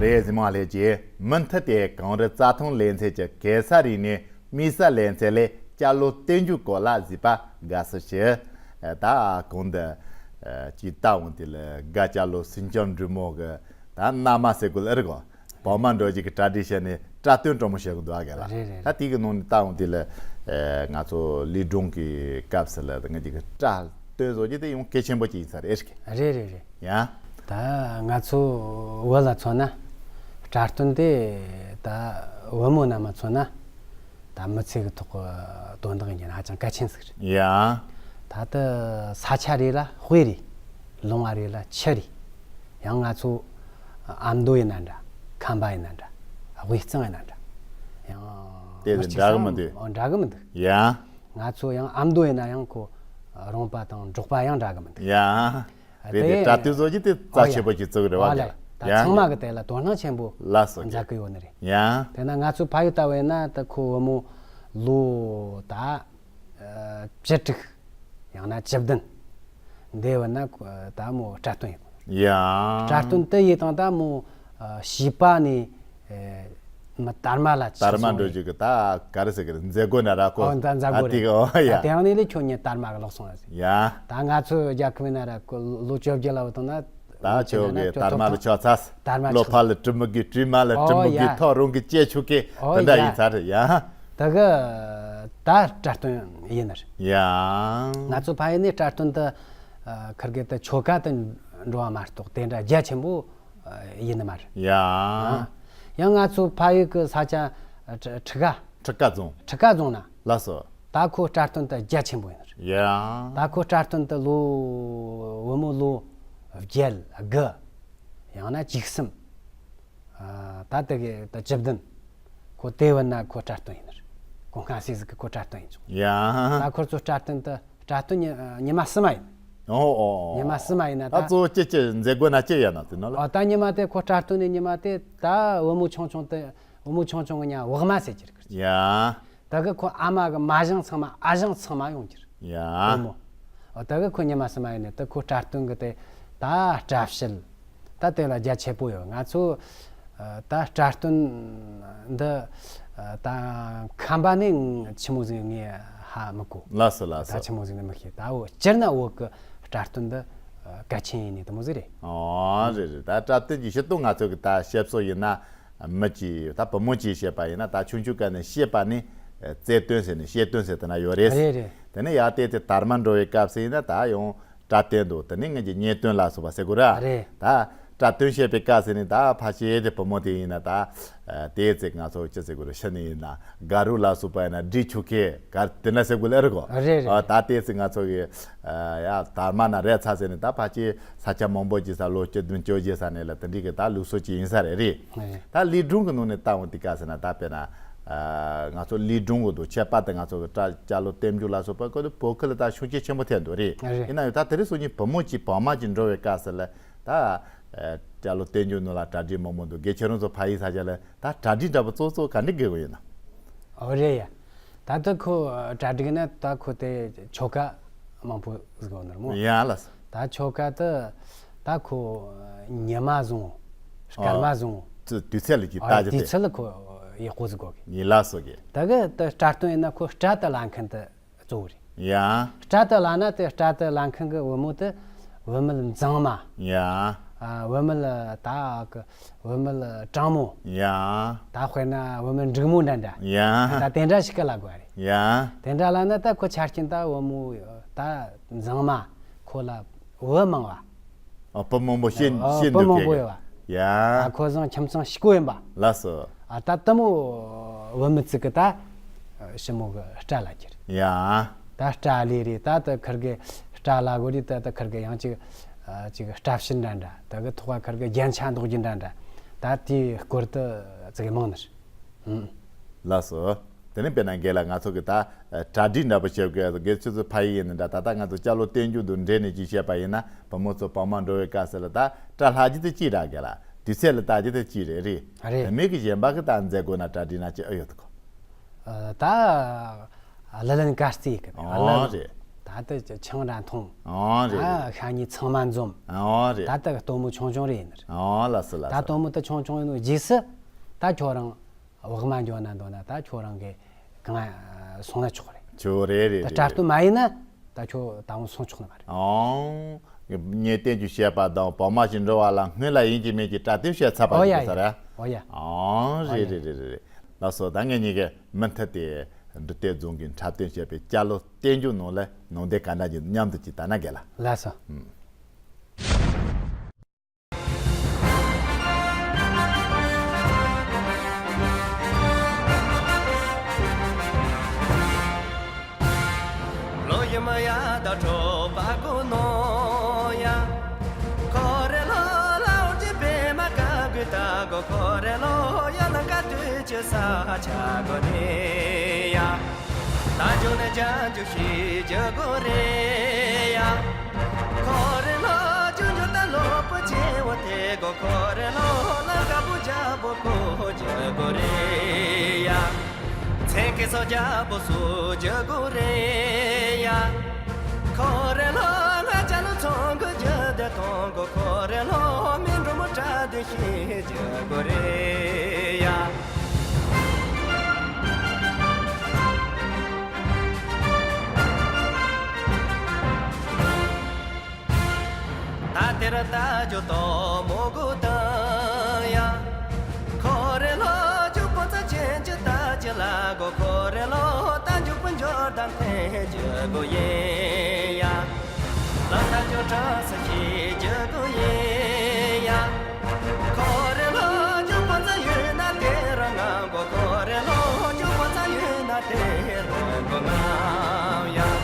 དེ་གཟིགས་མང་ལྷན་རྒྱས། མུ་མཐུད་དེ་གངས་རི་རྩྭ་ཐང་ལེ་ཚན་གྱི་གེ་སར་རི་ནས་དམིགས་བསལ་ལེ་ཚན་ལས་སྐྱ་ལོ་བསྟན་འགྱུར་སྐོར་ལ་གཟིགས་པ་དགའ་བསུ་ཞུ། ད་གོང་དུ་ཅིག་ལྟ་འོང་དེ་ལ་དགའ་སྐྱ་ལོ་སེང་ལྕམ་འབྲུག་མོ་གི་ད་མནའ་མ་ཟེར་དགོས་ཨེ་རེད་གོ་བག་མ་འགྲོ་རྒྱུ་གི་གྲ་སྒྲིག་བྱས་ནས་སྐྲ་སྟོན་སྤྲོ་མོ་བྱེད་དགོས་འདུག་ཨ་ག་ལ། རེད་རེད། ད་དེ་གི་ནང་ནས་ལྟ་འོང་དེ་ལ་ང་ཚོ་ལས་སྒྲུང་གི་སྐབས་སུ་ལ་ང་ཅིག་གི་སྐྲ་སྟོན་བཟོ་རྒྱུ་དེ་ཡང་གལ་ཆེན་པོ་ཅིག་ཡིན་ས་རེད་ཨེ་རེད། རེད་རེད་རེད། ཡ། ད་ང་ཚོ་བོད་ལ་མཚོན་ན་སྐྲ་སྟོན་དེ་ད་བུ་མོ་རྣམས་ལ་མཚོན་ན་ད་མི་ཚེ་གི་ཐོག་གི་དོན་དག་ཡིན་ན་ཧ་ཅང་གལ་ཆེན་ཟིག་རེད། ཡ། ད་ལྟ་ས་ཆ་རེ་ལ་དཔེ་རེད། ལུང་བ་རེ་ལ་ཆུ་རེད། ཡང་ང་ཚོ་ཨ་མདོ་ཡིན་ན་འདྲ། ཁམས་པ་ཡིན་ན་འདྲ། དབུས་གཙང་ཡིན་ན་འདྲ། ཡང་དེ་མི་ལ་གཅིག་འདྲ་གི་མི་བསམ་འདུག་འོ་འདྲ་གི་མི་འདུག་ཡ། ང་ཚོ་ཡང་ཨ་མདོ་ཡིན་ན་ཡང་ཁོ་རོང་པ་དང་འབྲོག་པ་ཡང་འདྲ་གི་མི་འདུག་ཡ། རེད་དེ་དེ་སྐྲ་དུས་བཟོ་རྒྱུ་དེ་རྩ་ཆེ་པོ་ཅིག་བརྩི་གི་རེད་བ། ཨོ་ལེ། ད་ཡ། ཚང་མ་གི་དེ་ལ་དོ་སྣང་ཆེན་པོ་ལ་སོགས་མཛད་གི་ཡོད་ནི་རེད། ཡ། དེ་ན་ང་ཚོ་ཕ་ཡུལ་ལྟ་བས་ན་ད་ཁོ་བུ་མོ་ལོ་ད་བཅུ་དྲུག་ཡང་ན་བཅུ་བདུན་འདས་བ་ན་ད་མོ་སྐྲ་སྟོན་ཡིན། ཡ། སྐྲ་སྟོན་དུ་ཡིན་དང་ད་མོ་བྱིས་པ་ནས་མི་དར་མ་ལ་དར་མ་འགྲོ་རྒྱུ་གི་ད་ག་རེ་ཟེར་གི་རེད། མཛད་སྒོ་ན་ར་ཁོ། ཨོ་ད་མཛད་སྒོ་ཨ་རེད། དེ་གི་ཨོ་ཡ། ད་དེ་ཡང་ནས་ལས་ཁྱོད་ཉིད་དར་མ་གི་ལོག་སོང་ཡ་ཟེར། ཡ། ད་ང་ཚོ་རྒྱལ་ཁབ་ན་ར་ལོ་བཅོ་བརྒྱད་ལ་བུད་དང་ན། ད་ཁྱོད་ཀྱི་དར་མ་ལ་ཆོག་ཚ། དར་མ་ལོ་ཕ་ལ་གྲི་མི་དགོས། གྲིབ་མ་ལ་གྲི་མི་དགོས། ཨོ་ཡ། ཐོག་རོང་གི་སྐྱེ་ཆོག་གི། ཨོ་དེ་འདྲ་ཡ། ཡིན་ཚར་ཡ། ད་གི་ད་སྐྲ་སྟོན་ཡིན་ནི་རེད། ཡ། ང་ཚོ་ཕ་ཡུལ་ནས་སྐྲ་སྟོན་དུ་ཁིར་གེ་ད་ཆོ་ག་དུ་འགྲོ་བ་མ་གཏོགས་དེ་འདྲ་རྒྱ་ཆེན་པོ་ཡིན་ནི་མ་རེད། ཡ། ཡང་ང་ཚོ་ཕ་ཡུལ་གི་ས་ཆ་ཁྲི་ཁ། ཁྲི་ཀ་རྫོང་། ཁྲི་ཀ་རྫོང་ན། ལགས་སོ། ད་ཁོ་སྐྲ་སྟོན་དུ་རྒྱ་ཆེན་པོ་ཡིན་ནི་རེད། ཡ། ད་ཁོ་སྐྲ་སྟོན་དུ་ལོ་བུ་མོ་ལོ་བརྒྱད་དགུ་ཡང་ན་བཅུ་གསུམ། ད་དེ་གི་ད་བཅུ་བདུན། ཁོ་དེ་བུད་ན་ཁོ་སྐྲ་སྟོན་ཡིན་ནི་རེད། ཁོ་སྔ་སེ་ཟིག་གི་ཁོ་སྐྲ་སྟོན་ཡིན་ཆོག་ཡ། ད་ཁོ་ཚོ་སྐྲ་སྟོན་དུ་སྐྲ་སྟོན་ཉི་ཉི་མ་གསུམ་མ་ཡིན། ཨོ་ཨོ་ཨོ། ཉི་མ་གསུམ་མ་ཡིན་ན་ད། ད་གཙོ་བོ་ཅི་ཅི་མཛད་སྒོ་ན་ཅི་ཡ་ན་དེ་ནོ་ལ། ཨོ་ད་ཉི་མ་དེ་ཁོ་སྐྲ་སྟོན་ནས་ཉི་མ་དེ་ད་བུ་མོ་ཆུང་ཆུང་དེ་བུ་མོ་ཆུང་ཆུང་གི་ཉ་བག་མ་ཟེར་གྱི་རེད། ཡ། ད་གི་ཁོ་ཨ་མ་གི་མ་ཞང་ཚང་མ་ཨ་ཞང་ཚང་མ་ཡོང་གྱི་རེད། ཡ། བུ་མོ། ཨོ་ད་གི་ཁོ་ཉི་མ་གསུམ་མ་ཡིན་ནས་ད་ཁོ་སྐྲ་སྟོན་གི་དེ་ད་སྐྲ་བཤད། ད་དེ་ལ་རྒྱ་ཆེ་པོ་ཡོད། ང་ཚོ་ད་སྐྲ་སྟོན་འདི་ད་ཁམས་པ་ནས་ཆི་མོ་ཟིག་ངས་ཧ་མི་གོ། ལགས་སོ་ལགས་ད་སོ། ཆི་མོ་ཟིག་ནས་མི་ཤེས། ད་འོ་སྤྱིར་ན་བོད་གི་སྐྲ་སྟོན་འདི་གལ་ཆེན་ཡིན་ནི་དེ་མོ་ཟིག་རེད། ཨོ་རེད་རེད། ད་སྐྲ་སྟོན་གྱི་སྤྱིར་བཏང་ང་ཚོ་གི་ད་བཤད་སྲོལ་ཡིན་ན་མི་གཅིག་ད་བུ་མོ་གཅིག་བཤད་པ་ཡིན་ན་ད་ཆུང་ཆུང་སྐབས་ནས་བཤད་པ་ནི་རྩལ་སྟོན་ཟེར་ནས་བཤད་སྟོན་ཟེར་དེ་ན་ཡོད་རེད། རེད་རེད། དེ་ནས་ཡར་བལྟས་ཏེ་དར་མ་འགྲོ་བའི་སྐབས་སུ་ཡིན་ན་ད་ཡང་སྐྲ་སྟོན་འདུག་དེ་ནས་ངེད་ཀྱི་གཉེན་སྟོན་ལ་སོགས་པ་ཟེར་དགོས་ར། རེད། ད་སྐྲ་སྟོན་བཤད་པའི་སྐབས་སུ་ནི་ད་ཕལ་ཆེར་དེ་བུ་མོ་དེ་ཡིན་ན་ད་དེའི་ཚེ་ང་ཚོ་ཅི་ཟེར་དགོས་ར། ཤི་ནི་ཡིན་ན་དགའ་རོགས་ལ་སོགས་པ་ཡིན་ན་འདྲིས་ཆུ་ཁེ་གར་དེ་འདྲ་ཟེར་དགོས་ལེ་རེད་གོ། རེད་རེད། ཨ་ད་དེའི་ཚེ་ང་ཚོ་གི་ཡ་དར་མ་ན་རེད་ཚ་ཟེར་ནས་ད་ཕལ་ཆེར་ས་ཆ་མང་པོ་ཅིག་ས་ལོ་བཅུ་བདུན་བཅོ་བརྒྱད་ས་ནས་ལ་དེ་འདྲའི་གི་ད་ལུགས་སྲོལ་ཅིག་ཡིན་ས་རེད་རེད། ད་ལས་སྒྲུང་གི་ནང་ནས་ལྟ་འོང་དེ་ག་ཟེར་ན་ད་དཔེར་ན་ང་ཚོ་ལས་སྒྲུང་གི་འདུག་ཁྱད་པར་དུ་ང་ཚོ་གི་སྐྲ་སྐྱ་ལོ་བསྟན་འགྱུར་ལ་སོགས་པ་ཀོ་དེ་བོད་ཁུལ་ལ་ད་ཤུགས་རྐྱེན་ཆེན་པོ་ཐེབས་འདུག་རེད། རེད། ཡིན་ན་ཡང་ད་དེ་རིང་སང་ཉིན་བུ་མོ་གཅིག་བག་མ་གཅིག་འགྲོ་བའི་སྐབས་སུ་ལ་ད་སྐྱ་ལོ་བསྟན་འགྱུར་ནང་ལ་གྲ་སྒྲིག་མང་པོ་འདུག་དགེ་ཁྱེད་རང་ཚོ་ཕ་ཡུལ་ས་ཆ་ལ་ད་གྲ་སྒྲིག་འདྲ་པོ་གཙོ་གཙོ་ག་འདྲ་དགོས་ཀྱི་ཡོད་ན། ཨོ་རེད་ཡ། ད་ལྟ་ཁོ་གྲ་སྒྲིག་ན་ད་ཁོ་དེ་ཆོ་ག་མང་པོ་ཟིག་ཡོད་ནི་རེད་མོ། ཡ་ལགས་སོ། ད་ཆོ་ག་དེ་ད་ཁོ་ཉི་མ་བཟུང་། སྐར་མ་བཟུང་། དུས་ཚོད་ལ་ཅིག་ཨོ་ལྟ་རྒྱུ་དུས་དེ་ཚོད་ལ་ཁོ་ཡག་པོ་ཟིག་དགོས་གི། ཡིན་ལགས་སོ་གི། ད་གི་ད་སྐྲ་སྟོན་ཡིན་ན་ཁོ་སྐྲ་དེ་ལ་མཁན་དེ་གཙོ་བོ་རེད། ཡ། སྐྲ་དེ་ལ་ན་དེ་སྐྲ་དེ་ལ་མཁན་གི་བུ་མོ་དེ་བུད་མེད་མཛངས་མ། ཡ། ཨ་བུད་མེད་ད་གི་བུད་མེད་དྲང་མོ། ཡ། ད་དཔེར་ན་བུད་མེད་འབྲུག་མོ་འདྲ་འདྲ། ཡ། ད་དེ་འདྲ་ཞིག་གི་ལ་དགོས་རེད། ཡ། དེ་འདྲ་ལ་ན་ད་ཁོ་ཆ་རྐྱེན་ད་བུ་མོ་ད་མཛངས་མ་ཁོ་ལ་བུ་མང་བ། ཨ་བུ་མང་པོ་ཤེས་ཨ་ཤེས་བུ་མང་པོ་འདུག་གི། ཡོད་བ། ཡ། ཨ་ཁོ་ཚང་ཁྱིམ་ཚང་ཞིག་པོ་ཡིན་པ། ལགས་སོ། ཨ་ད་ལྟ་མོ་བུད་མེད་ཚིག་གི་ད་ཞི་མོ་གི་སྐྲ་ལ་གྱུར། ཡ། ད་སྐྲ་ལས་རེད། ད་ད་ཁིར་གི་སྐྲ་ལ་གོ་རེད། ད་ད་ཁིར་གི་ཡང་ཅིག་ཨ་ཅིག་སྐྲ་ཕྱིན་འདྲ་འདྲ། ད་གི་ཐོག་ཁིར་གི་རྒྱན་ཆ་འདོགས་རྒྱུ་འདྲ་འདྲ། ད་དེའི་སྐོར་དུ་ཙི་གི་མང་ནི་རེད། ལགས་སོ། དེ་ནས་དཔེར་ན་རྒན་ལགས་ང་ཚོ་གི་ད་གྲ་སྒྲིག་འདྲ་པོ་བྱེད་དགོས་དགེ་ཚུལ་ཚོ་ཕ་ཡི་ཡིན་ནི་འདྲ། ད་ལྟ་ང་ཚོ་སྐྱ་ལོ་བསྟན་འགྱུར་དུ་འདྲེས་ནས་ཅིག་བཤད་པ་ཡིན་ན་བུ་མོ་ཚོ་བག་མ་འགྲོ་བའི་སྐབས་སུ་ལ་ད་སྐྲ་ལྷག་རྒྱུ་དེ་གཅིག་ར་རྒན་ལགས། དུས་ཚོད་ལ་ལྟ་རྒྱུ་དེ་གཅིག་རེད་རེད། རེད། དེ་མིན་གི་གཞན་པ་གི་ད་མཛད་སྒོ་ན་གྲ་སྒྲིག་ན་ཅི་ཨེ་ཡོད་གོ། ད་ལི་ལན་དཀར་རྩེ་གི་ཨོ་ལི་ལན་རེད། ད་ ད་ལྟ་ཆང་ར་འཐུང་། ཨོ་རེད། ཨ་ཤ་ཉེ་ཚང་མ་འཛོམས། ཨོ་རེད། ད་ལྟ་སྟོན་མོ་ཆུང་ཆུང་རེད་ཡིན་ནི་རེད། ཨོ་ལགས་སོ་ལགས་ད་སོ། སྟོན་མོ་ད་ཆུང་ཆུང་ཡིན་ནོ་རྗེས་སུ་ད་ཁྱོད་རང་བག་མ་འགྱོ་ན་འདོད་ན་ད་ཁྱོད་རང་གི་གང་སོང་ན་ཆོག་རེད། ཆོག་རེད་རེད། ད་རེད་སྤྲད་རེད། སྟོན་མ་ཡིན་ན་ད་ཁྱོད་ད་འོང་སོང་ཆོག་ནི་མ་རེད། ཨོ། ངས་བསྟན་བཅོས་བཤད་པ་དང་བག་མ་ཞིག་འགྲོ་བ་ལ་སྔོན་ལ་ཡིན་གཅིག་མིན་གཅིག་སྤྲད་སྟོན་བཤད་ཚར་བ་ཨོ་ཡ་ཡིན་ས་རེད། ཨོ་ཡ། ཨོ་ཨོ་རེད་ཡ། རེད་རེད་རེད་རེད། ལགས་སོ། ད་ངེད་གཉིས་ཀྱི་མུ་མཐུད་དེ་འབྲི་སྟོད་རྫོང་གི་འཁྲབ་སྟོན་བྱས་པའི་སྐྱ་ལོ་བསྟན་འགྱུར་ནང་ལ་ནང་དོན་ག་འདྲ་ཡིན་མཉམ་དུ་ཅིག་བལྟས་ན་དགའ་ལ། ལགས་སོ། ཨུམ། ལོ་ཡི་མ་ཡ་ད་གྲོ་པ་གོ་ནོ་ཡ། ཁོ་རེ་ལོ་ལའོ་ཅི་པེ་མ་ཀ་གུ་ཏ་གོ། ཁོ་རེ་ལོ་ཡ་ལ་ཀ་ཏུ་ཅི་ས་ཆ་གོ་ནི་ཡ། ད་འཇུ་ནི་ཇ་འཇུ་ཤི་ཇ་གོ་རེ་ཡ། ཁོ་རེ་ལོ་འཇུ་འཇུ་ད་ལོ་པོ་ཅེ་བོ་ཏེ་གོ། ཁོ་རེ་ལོ་ལ་ཀ་བུ་ཇ་བོ་གོ་ཇ་གོ་རེ་ཡ། ཚེ་ཁེ་སོ་རྒྱལ་པོ་སུ་རྒྱལ་གོ་རེ་ཡ། ཁོ་རེ་ལོ་ང་ཅ་ལོ་ཚོང་གི་རྒྱལ་དེ་གཏོང་གོ། ཁོ་རེ་ལོ་མི་འགྲོ་མོ་དྲ་དེ་ཤེས་རྒྱལ་གོ་རེ་ཡ། ད་དེ་ར་ད་ཇོ་ཏོ་མོ་གུ་ད་ཡ། ཁོ་རེ་ལོ་ཇུ་པོ་ཙ་ཅན་ཇི་ད་ཇི་ལ་གོ། ཁོ་རེ་ལོ་ད་ཇུ་པོ་འཇོ་དང་ཐེ་ཇི་གོ་ཡེ་ཡ། ལ་ད་ཇོ་ཏྲ་ས་ཤི་ཇི་གོ་ཡེ་ཡ། ཁོ་རེ་ལོ་ཇུ་པོ་ཙ་ཡོད་ན་དེ་ར་ང་གོ། ཁོ་རེ་ལོ་ཇུ་པོ་ཙ་ཡོད་ན་དེ་ར་གོ་ང་ཡ།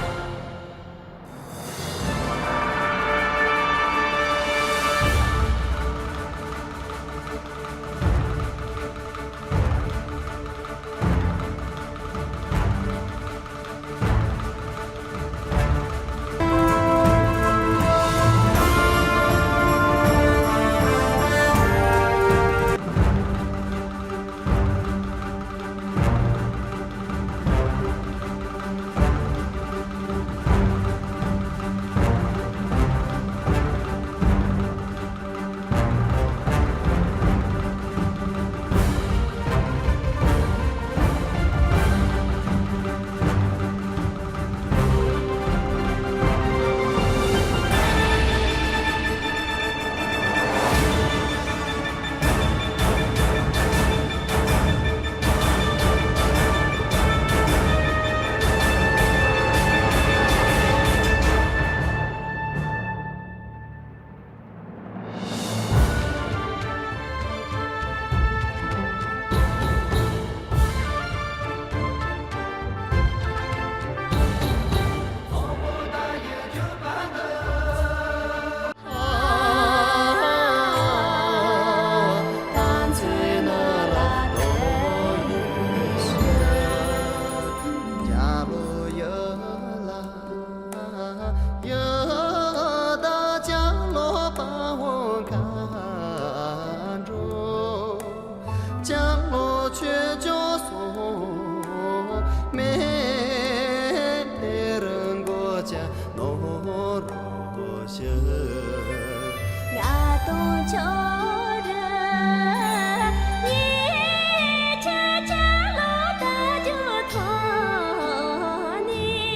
ལོ་པ་འོང་ག་འགྲོ། ལྕང་ལོ་ཆོས་སྐྱོང་སོང་མེད་དེ་རང་མགོ་ཅག་ནོར་རོ་ཞུ། ང་དང་ཆོས་ར་ཉེ་ཆ་ལོ་ད་རྒྱུ་ཐོག་ནི།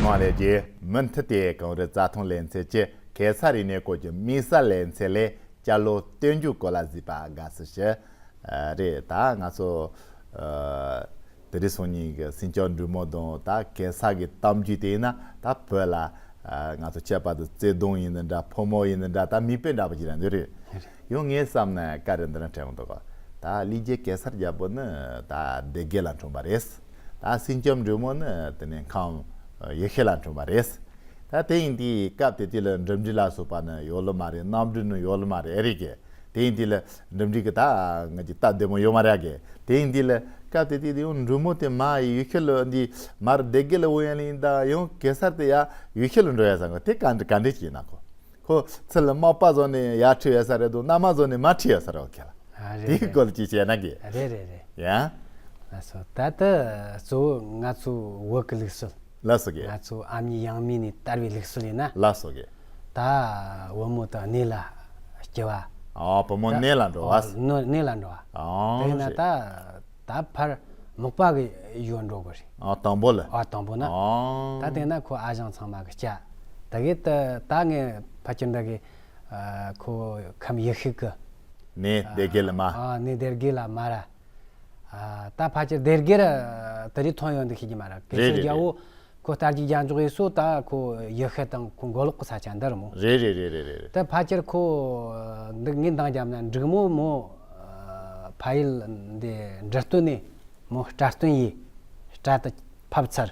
མ་ལས་རྗེས་མུ་མཐུད་དེ་གངས་རི་རྩྭ་ཐང་ལེ་ཚན་གྱི་གེ་སར་རིག་གནས་སྐོར་གྱི་དམིགས་བསལ་ལེ་ཚན་ལས་སྐྱ་ལོ་བསྟན་འགྱུར་སྐོར་ལ་གཟིགས་པ་དགའ་བསུ་ཞུ། ཨ། རེད། ད་ང་ཚོ་ཨ་ དེ་རིང་སང་ཉིན་གྱི་སེང་ལྕམ་འབྲུག་མོ་དང་ད་གེ་སར་གྱི་གཏམ་རྒྱུད་དེ་ཡིན་ན། ད་བོད་ལ་ཨ་ང་ཚོ་ཁྱད་པར་དུ་བརྩེ་དུང་ཡིན་ནི་འདྲ། ཕོ་མོ་ཡིན་ནི་འདྲ། ད་མིག་དཔེ་འདྲ་པོ་ཅིག་རེད་འདོད་རེད། ཡང་ངས་བསམ་ན་བཀའ་རེ་འདི་འདྲ་དྲན་འདུག་ག་ད་ལི་རྒྱལ་གེ་སར་རྒྱལ་པོ་ནི་ད་སྡེ་དགེ་ལ་འཁྲུངས་པ་རེད། ད་སེང་ལྕམ་འབྲུག་མོ་ནི་དེ་ནས་ཁམས་ཡེ་ཤེས་ལ་འཁྲུངས་པ་རེད། ད་དེ་ཡིན་དུས་སྐབས་དེ་དུས་ལ་འགྲིམ་འགྲུལ་ལ་སོགས་པ་ནི་ཡོད་ལོ་མ་རེད། གནམ་གྲུ་ནི་ཡོད་ལོ་མ་རེད། ཨེ་རེད་གི། དེ་ཡིན་དུས་ལ་འགྲིམ་འགྲུལ་གྱི་ད་ང་ཅིག་སྟབས་བདེ་མོ་ཡོད་མ་རེད་གི། དེ་ཡིན་དུས་ལ་སྐབས་དེ་དུས་དེ་ཡང་འབྲུག་མོ་དེ་མ་ཡུལ་ཤུལ་ལ་འདི་མར་སྡེ་དགེ་ལ་འོ་ཡ་ལིན་ད་ཡང་གེ་སར་དེ་ཡ་ཡུལ་ཤུལ་ལ་འགྲོ་ཡ་ཟེར་གི། དེ་ག་འདྲ་ག་འདྲ་ཅིག་ཡིན་ན། ཁོ་ཁོ་ཚུར་ལ་མག་པ་བཟོ་ནས་ཡར་ཁྲིད་ཡ་ས་རེད་འདུག་མནའ་མ་བཟོ་ནས་མར་ཁྲིད་ཡ་ས་རེད། ཁྱེད་ལ་ཨ་རེད་དེའི་རེད། སྐོར་ཅིག་བཤད་ན་གི། རེད་རེད་རེད། ཡ། ལགས་སོ། ད་ལྟ་གཙོ་བོ་ང་ཚོ་བོད་ཀྱི་ལུགས་སྲོལ། ལགས་སོ་གི། ང་ཚོ་ཨ་མྱེས་ཡང་མྱེས་ནས་དར་བའི་ལུགས་སྲོལ་ཡིན་ན། ལགས་སོ་གི། ད་བུ་མོ་དང་གནས་ལ་སྐྱེ་བ། ཨ་བུ་མོ་ད་གནས་ལ་འགྲོ་བ། ཨ་ནོ་གནས་ལ་འགྲོ་བ། ཨ་དེ་ཡིན་ན་རེད། ད་ད་ཕར་མག་པ་གི་ཡུལ་འགྲོ་དགོས་རེད། ཨ་དང་པོ་ལ། ཨ་དང་པོ་ན། ཨ་ད་དེ་ན་ཁོ་ཨ་ཞང་ཚང་མ་གི་སྐྱ། ད་གི་ད་ད་ངས་ཕལ་ཆེར་འདི་གི་ཨ་ཁོ་ཁམས་ཡེ་ཤེས་གི་ནས་སྡེ་དགེ་ལ་མ། ཨ་ནས་སྡེ་དགེ་ལ་མ་ར། ཨ་ད་ཕལ་ཆེར་སྡེ་དགེ་ར་དེ་རིང་ཐོན་ཡོང་འདུག་ཤེས་ཀྱི་མ་ར། གེ་རེད་སར་རེད་རྒྱལ་རེད། པོ་ཁོ་རྟ་རྒྱུག་རྒྱག་འཇོག་ཡས་སོ། ད་ཁོ་ཡེ་ཤེས་དང་ཁོ་མགོ་ལོག་གི་ས་ཆ་འདི་ར་མོ། རེད་རེད་རེད་རེད་རེད། ད་ཕལ་ཆེར་ཁོ་འདི་ངས་འདང་བརྒྱབ་ན་འབྲུག་མོ་མོ་ཕ་ཡུལ་འདི་འབྲི་སྟོད་ནས་མོ་སྤྲ་སྟོན་ཡས་སྤྲ་དེ་ཕབ་ཚར།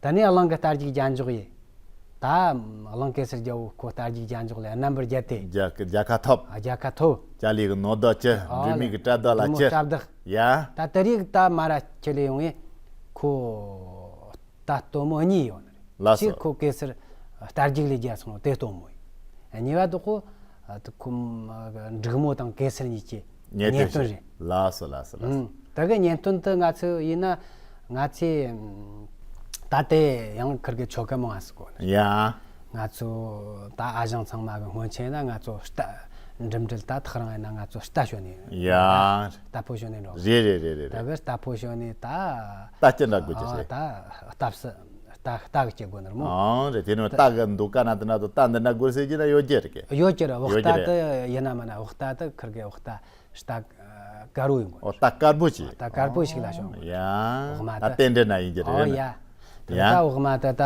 ད་ནས་གླིང་གི་རྟ་རྒྱུག་རྒྱག་འཇོག་ཡས། ད་གླིང་གེ་སར་རྒྱལ་པོ་ཁོ་རྟ་རྒྱུག་རྒྱག་འཇོག་ལ་རྣམ་པར་རྒྱལ་ཏེ། རྒྱལ་ཁ་རྒྱལ་ཁ་ཐོབ། ཨ་རྒྱལ་ཁ་ཐོབ། ཅ་ལི་གི་ནོར་བདག་ཅི། ཨ་འབྲུག་མི་གི་སྤྲ་བདག་ལ་འབྲུག་མོ་ཅི། སྤྲ་བདག་ཡ། ད་དེ་རིང་ད་མ་ར་ཁྱེར་ལེ་ཡོང་ངས་ཁོ་ད་སྟོན་མོ་གཉིས་ཡོད་ནི་རེད། ལགས་སོ། གཅིག་ཁོ་གེ་སར་རྟ་རྒྱུག་ལས་རྒྱལ་སོང་ནོ་དེ་སྟོན་མོ་ཡིན། གཉིས་པ་དེ་ཁོ་ཨ་དེ་ཁོ་འབྲུག་མོ་དང་གེ་སར་གཉིས་ཀྱི་གཉེན་གཉེན་སྟོན་སྟོན་རེད། ལགས་སོ་ལགས་སོ་ལགས་སོ། ཨུམ། ད་གི་གཉེན་སྟོན་དེ་ང་ཚོ་ཡིན་ན་ང་ཚོས་ཨུམ་ད་དེ་ཡང་ཁིར་གི་ཆོ་ག་མང་ང་སི་གོ་ནི། ཡ། ང་ཚོ་ད་ཨ་ཞང་ཚང་མ་གི་སྔོན་ཆད་ན་ང་ཚོ་རྟ་འགྲིམ་འགྲུལ་ད་ཐག་རིང་ཡིན་ན་ང་ཚོ་རྟ་ཞོན་ནས། ཡ། རྟ་ཕོ་ཞོན་ནས་འགྲོ། རེད་རེད་རེད་རེད་ད་རེད། གི་རྟ་ཕོ་ཞོན་ནས་ད། རྟ་སྐྱེལ་འདྲ་དགོས་ཀྱི་ཨ་རེད། ད་རྟ་བསུ་རྟ་རྟ་གི་སྐྱེལ་དགོས་ནི་རེད་མོ། ཨང་རེད། དེ་ནས་རྟ་གི་འདུག་ག་ན་དེ་འདྲ་དང་རྟ་འདི་འདྲ་དགོས་ཟེར་གྱི་ན་ཡོད་ཀྱི་རེད་གི། ཡོད་ཀྱི་རེད། འོག་ཡོད་ཀྱི་རྟ་རེད། དེ་ཡིན་ན་མིན་ན་འོག་རྟ་དེ་ཁིར་གི་འོག་རྟ་རྟ་དཀར་པོ་ཡིན་གོ། ཨོ་རྟ་དཀར་པོ་ཅིག། རྟ་དཀར་པོ་ཞིག་ལ་ཤོང་གོ། ཡ། འོག་མ་ད་དེ། རྟེན་འབྲེལ་ན་ཡིན་གྱི་རེད། ཨོ་ཡ། དེ་ཡ། ད་འོག་མ་ད་ད་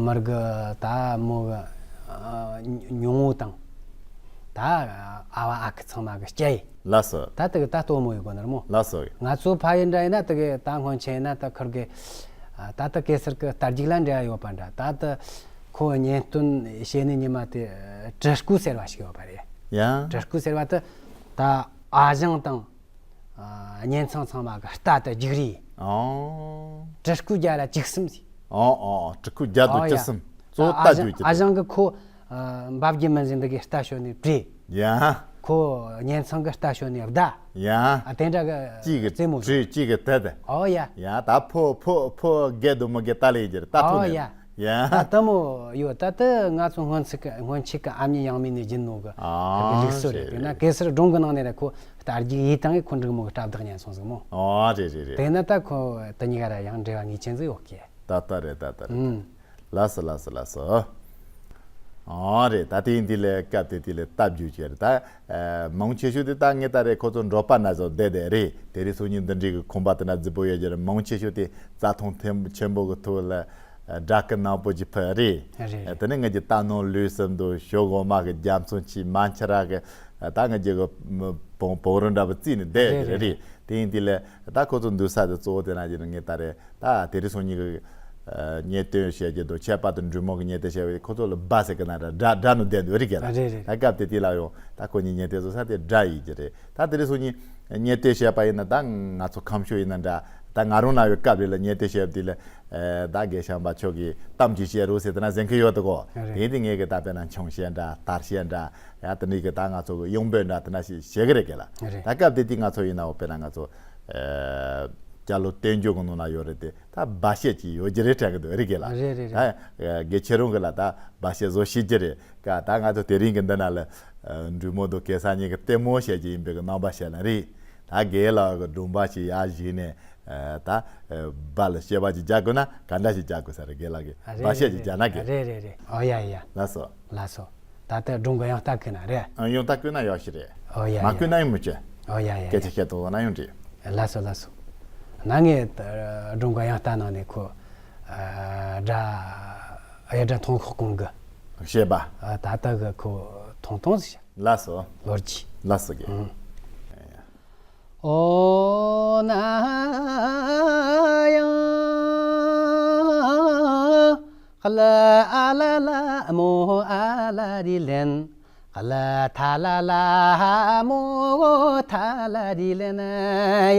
མིར་གི་ད་མོ་གི་ཨ་ཉུང་ངུ་དང་ད་ཨ་བ་ཨ་ཁུ་ཚང་མ་གི་སྐྱ་ཡི། ལགས་སོ། ད་དེ་གི་ད་སྟོན་མོ་ཡི་གོ་ནི་རེད་མོ། ལགས་སོ། ང་ཚོ་ཕ་ཡུལ་འདྲ་ཡིན་ན་དེ་གི་ད་སྔོན་ཆད་ཡིན་ན་ད་ཁིར་གི་ཨ་ད་ད་གེ་སར་གི་རྟ་རྒྱུག་ལ་འབྲེལ་བ་ཡོད་པ་འདྲ། ད་ད་ཁོ་གཉེན་སྟོན་བྱེད་ནི་ཉི་མ་དེ་དྲུ་སྐུ་ཟེར་བ་ཞིག་ཡོད་པ་རེད། ཡ། དྲུ་སྐུ་ཟེར་བ་དེ་ད་ཨ་ཞང་དང་། ཨ་གཉེན་ཚང་ཚང་མ་གི་རྟ་དེ་རྒྱུག་རེས། ཨོ། དྲུ་སྐུ་བརྒྱ་ལ་བཅུ་གསུམ་ཟེར། ཨོ་ཨོ་ཨོ། དྲུ་སྐུ་བརྒྱ་དང་ཨོ་ཡ། བཅུ་གསུམ། གཙོ་བོ་ད་རྟ་ཨ་ཞང་རྒྱུག་ཀྱི་ཨ་རེད། ཞང་གི་ཁོ་ཨ་འབབ་རྒྱུ་མི་འཛིན་འདི་གི་རྟ་ཞོན་ནས་བྲོས། ཡ། ཁོ་གཉེན་ཚང་གི་རྟ་ཞོན་ནས་བདའ། ཡ། ཨ་དེ་འདྲ་གི་གཅིག་གི་རྩེད་མོ་བྲོས་གཅིག་གི་དེ་དེ། ཨོ་ཡ། ཡ་ད་ཕོ་ཕོ་ཕོ་རྒས་དུ་མི་རྒས་ད་ལས་ཡིན་གྱི་རེད། ད་ཐུག་ཨོ་ནས། ཡ། ཡ། ད་ལྟ་མོ་ཡོད། ད་ལྟ་ང་ཚོ་སྔོན་ཆད་ཀྱི་སྔོན་ཆད་ཀྱི་ཨ་མྱེས་ཡང་མྱེས་ནས་བརྒྱུད་ནོ་གི་ཨ་ལུགས་སྲོལ་རེད། རེད་དེ་ན་རེད། གེ་སར་སྒྲུང་གི་ནང་ནས་རེད། ཁོ་རྟ་རྒྱུག་ཡས་བཏང་གི་ཁོ་འབྲུག་མོ་གི་སྤྲ་བདག་ཉན་སོང་ཟིག་མོ། ཨ་རེད་རེད་རེད། དེ་ན་ད་ཁོ་དེ་གཉིས་ཀ་ར་ཡང་འབྲེལ་བ་ངེས་ཅན་ཟིག་ཡོད་ཀི། ད་ལྟ་རེད། ད་ལྟ་རེད། ཨུམ། ལགས་སོ་ལགས་སོ་ལགས་སོ། ཨ་རེད། ད་དེ་འདི་ལས་སྐབས་དེ་དེ་ལས་སྟབས་བརྗོད་བྱས་རེད། ད་ཨ་མང་ཆེ་ཤོས་དེ་ད་ངས་ད་རེད་ཁོ་ཚོ་འབྲོག་པ་ན་ཚོ་བསྡད་བསྡད་རེད། དེ་རིང་སང་ཉིན་འདི་འདྲའི་གི་ཁང་པ་དེ་ན་རྫིག་པོ་ཡོད་ཀྱི་རེད། མང་ཆེ་ཤོས་དེ་རྩྭ་ཐང་ཐེམ་ཆེན་པོ་གི་ཐོག་ལ། སྦྲ་གུར་ནག་པོ་ཅིག་ཕུབ་རེད། རེད་རེད། དེ་ནས་ངེད་ཀྱི་རྟ་ནོར་ལུས་གསུམ་དུ་ཞོ་སྒོ་མ་གི་རྒྱ་མཚོ་ཆེ་མ་ཆེ་ར་གི་ད་ངེད་ཀྱི་གི་བོང་བོང་རུ་འདྲ་པོ་བརྩིས་ནས་བསྡད་རེད་རེད་རེད། རེད། དེ་ཡིན་དུས་ལ་ད་ཁོ་ཚོ་འདུག་ས་དེ་གཙོ་བོ་དེ་ན་ཅི་ནས་ངས་ད་རེད་ད་དེ་རིང་སང་ཉིན་གི་གཉེན་སྟོན་བྱེད་ཀྱི་འདུག་ཁྱད་པར་དུ་འབྲུག་མོ་གི་གཉེན་སྟོན་བྱས་པའི་ཁོ་ཚོ་ལ་སྦྲ་ཟེར་གི་ན་ར་སྦྲ་སྦྲ་ནང་བསྡད་འདུག་རེད་གི་ལ། རེད་རེད། ད་སྐབས་དེ་དུས་ལ་ཡང་ད་ཁོ་གཉིས་གཉེན་སྟོན་བཟོ་ས་དེ་སྦྲ་ཡིན་གྱི་རེད། ད་དེ་རིང་སང་ཉིན་གཉེན་སྟོན་བྱས་པ་ཡིན་ན་ད་ང་ཚོ་ཁམས་ཕྱོགས་ཡིན་ན་འདྲ། ད་ང་རང་ན་ཡོད་སྐབས་རེ་ལ་གཉེན་སྟོན་བྱས་པ་དེ་ལ་ཨེ་ད་རྒན་ཤམ་པ་ཁྱོད་ཀྱིས་གཏམ་ཅིག་བཤད་རོགས་ཟེར་དེ་ན་ཟེར་མཁན་ཡོད་དོ་གོ། རེད། དེ་དེ་ངས་གི་ད་དཔེར་ན་ཆང་བཤད་འདྲ་དར་བཤད་འདྲ་ཡ་དེ་འདྲའི་གི་ད་ང་ཚོ་གི་གཡང་འབོད་འདྲ་དེ་འདྲ་ཞིག་བྱེད་གི་རེད་གི་ལ། རེད། ད་སྐབས་དེ་དུས་ང་ཚོ་ཡིན་ན་འོ་དཔེར་ན་ང་ཚོ་ཨེ་སྐྱ་ལོ་བསྟན་འགྱུར་གི་ནང་ན་ཡོད་རེད་དེ། ད་སྦ་བཤད་ཅིག་ཡོད་ཀྱི་རེད་དྲན་གི་འདུག་རེད་གི་ལ། རེད་རེད་རེད། ད་དགེ་ཁྱེད་རང་གི་ལ་ད་སྦ་བཤད་བཟོ་ཤེས་ཀྱི་རེད་ཀ། ད་ང་ཚོ་དེ་རིང་གི་འདི་ན་ལ་འབྲུག་མོ་དང་གེ་སར་གཉིས་ཀྱི་ལྟད་མོ་བཤད་ཀྱི་ཡིན་པའི་གི་རྣམ་པ་བཤད་ན་རེད། ད་རྒན་ལགས་ཀྱི་སྒྲུང་པ་ཞིག་ཡར་བཞེས་ནས་ད་སྦ་ལ་བཤད་པ་ཅིག་རྒྱག་དགོས་ན་ག་འདྲ་ཞིག་རྒྱག་དགོས་ས་རེད། རྒན་ལགས་ཀྱི་རེད་སྦ་བཤད་ཅིག་རྒྱག་ན་གི། རེད་རེད་རེད། ཨོ་ཡ་ཡ། ལགས་སོ། ལགས་སོ། ད་ལྟ་སྒྲུང་གི་ཡང་ལྟ་གི་ན་རེད། ཨ་ཡང་ལྟ་གི་ན་ཡག་ཤི་རེད། ཨོ་ཡ་མ་ཡ། གི་ན་ཡང་མི་བྱེད། ཨོ་ཡ་ཡ། སྐད་ཆ་བཤད་དོ་ན་ཡང་འགྲིག་ལགས་སོ་ལགས་སོ། ན་ངས་སྒྲུང་གི་དབྱངས་རྟ་ནང་ནས་ཁོ་ཨ་སྒྲ་གཡུ་སྒྲ་མཐོང་ཤོག་གོང་གི་བཤད་པ། ཨ་ད་ལྟ་གི་ཁོ་ཐུང་ཐུང་ཞིག་ལགས་སོ། ལོ་རྒྱུས། ལགས་སོ་གི། ཨུ། ཨོ་ན་ཡང་། ཨ་ལ་ཨ་ལ་ལ་མོ་ཨ་ལ་རི་ལེན། ཨ་ལ་ཐ་ལ་ལ་མོ་ཐ་ལ་རི་ལེན་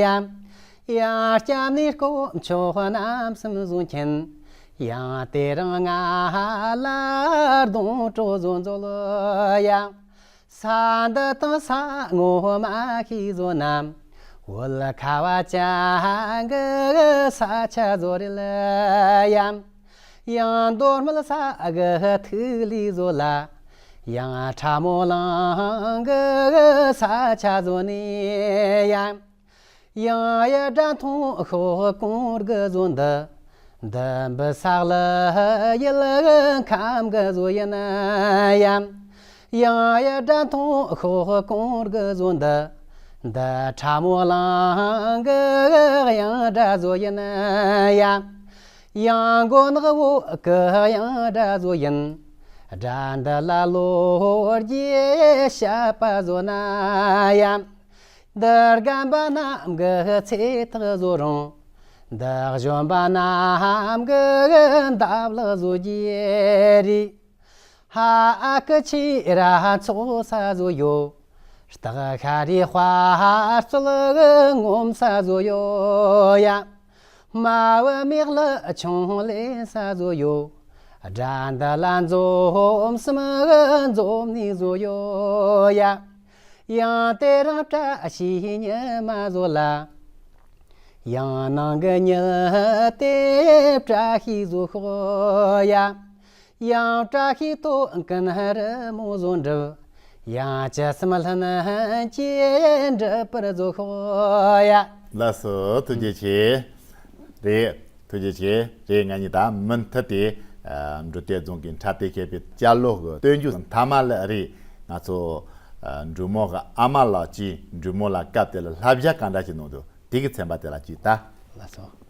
ཡ། ཡང་སྐྱབས་གནས་དཀོན་མཆོག་རྣམ་གསུམ་བཟུང་མཁྱེན། ཡང་དེ་རིང་ང་ལ་སྡོང་གྲོགས་བཟོ་མཛོད་ཡ། ས་འདི་དང་ས་ངོ་མ་ཤེས་བཟོ་ན། བོད་ཁ་བ་ཅན་གི་ས་ཆ་བཟོ་རེད་ཡ། ཡང་མདོ་སྨད་ས་གི་ཐིག་ལེ་བཟོ་ལ། ཡང་ཁྲ་མོ་གླིང་གི་ས་ཆ་བཟོ་ནས་ཡ། ཡང་གཡུ་སྒྲ་མཐོང་ཤོག་གོང་གི་བཟོ་འདི། འདི་འབུ་ས་ལ་ཡུལ་ཁམས་གི་བཟོ་ཡིན་ཡ། ཡང་གཡུ་སྒྲ་མཐོང་ཤོག་གོང་གི་བཟོ་འདི། འདི་ཁྲ་མོ་གླིང་གི་གཡུ་སྒྲ་བཟོ་ཡིན་ཡ། ཡང་མགོ་ནག་བོད་གི་གཡུ་སྒྲ་བཟོ་ཡིན། སྒྲ་འདི་ལ་ལོ་རྒྱུས་བཤད་པ་བཟོ་ན་ཡ། འདི་རྒན་པ་རྣམས་ཀྱི་ཚེ་ཐག་བཟོ་རུང་། འདི་གཞོན་པ་རྣམས་ཀྱི་འདབ་ལག་བཟོ་རྒྱུ་རེད། ཧ་ཨ་ཀི་ཆི་ར་ཚོགས་ས་བཟོ་ཡོད། སྟག་ཤ་རའི་དཔའ་རྩལ་ངོམ་ས་བཟོ་ཡོད་ཡ། མ་བུ་མེག་ལ་ཆུང་ལེན་ས་བཟོ་ཡོད། དགྲ་འདི་ལ་འཛོམས་སམ་འཛོམས་ནས་བཟོ་ཡོད་ཡ། ཡང་དེ་རིང་བཀྲ་ཤིས་ཉི་མ་བཟོ་ལ། ཡང་ནང་གི་ཉི་དེ་བཀྲ་ཤིས་བཟོ་ཤོག་ཡ། ཡང་བཀྲ་ཤིས་དོ་ཀུན་རི་མོ་བཟོ་འགྲུབ། ཡང་ཅི་སེམས་ལྷན་སྐྱེས་འགྲུབ་པར་བཟོ་ཤོག་ཡ། ལགས་སོ། ཐུགས་རྗེ་ཆེ། རེད། ཐུགས་རྗེ་ཆེ། རེད། ང་གཉིས་ད་མུ་མཐུད་དེ་ཨ་འབྲུག་སྡེ་རྫོང་གི་འཕྲོད་བསྟེན་ཤེས་དཔལ་ཅ་ལག་གི་སྟོན་རྒྱུ་མཐའ་མ་ལ་རེད། ང་ཚོ་ཨ་འབྲུག་མོ་གི་ཨ་མ་ལགས་ཀྱིས་འབྲུག་མོ་ལ་སྐབས་དེ་ལ་བསླབ་བྱ་གང་འདྲ་ཞིག་གནང་འདུག་དེ་གི་ཚན་པ་དེ་ལ་ཅིག་ལྟ། ལགས་སོ།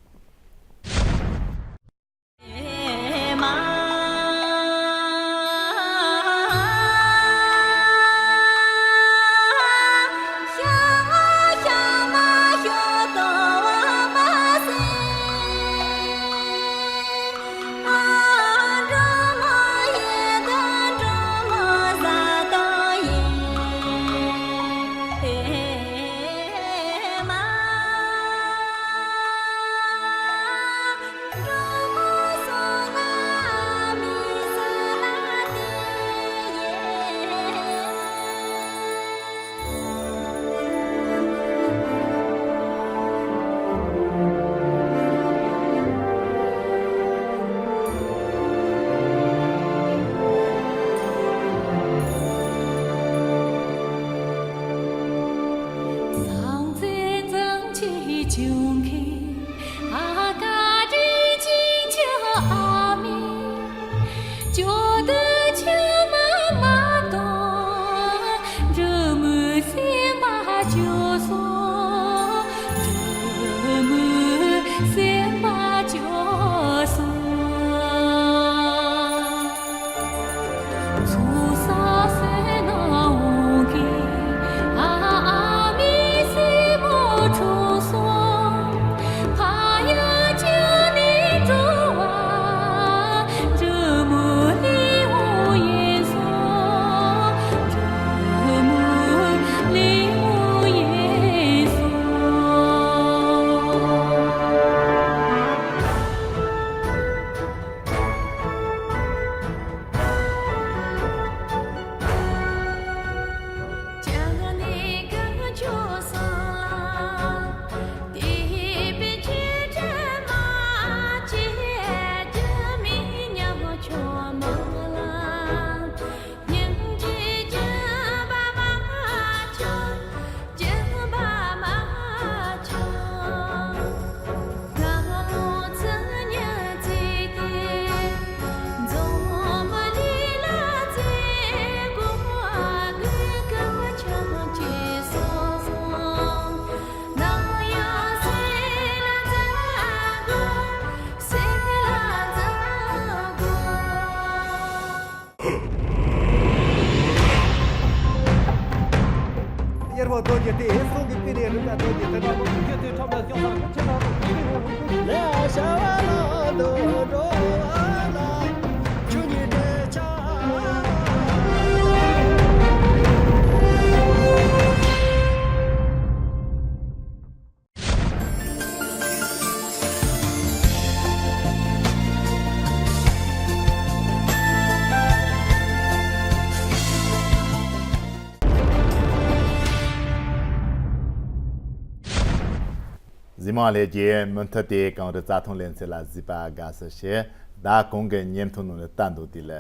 གཟིགས་མང་ལྷན་རྒྱས། མུ་མཐུད་དེ་གངས་རི་རྩྭ་ཐང་ལེ་ཚན་ལ་གཟིགས་པ་དགའ་བསུ་ཞུ། ད་གོང་གི་བརྙན་ཐུང་ནང་ལ་ལྟ་འདུག་དེ་ལ།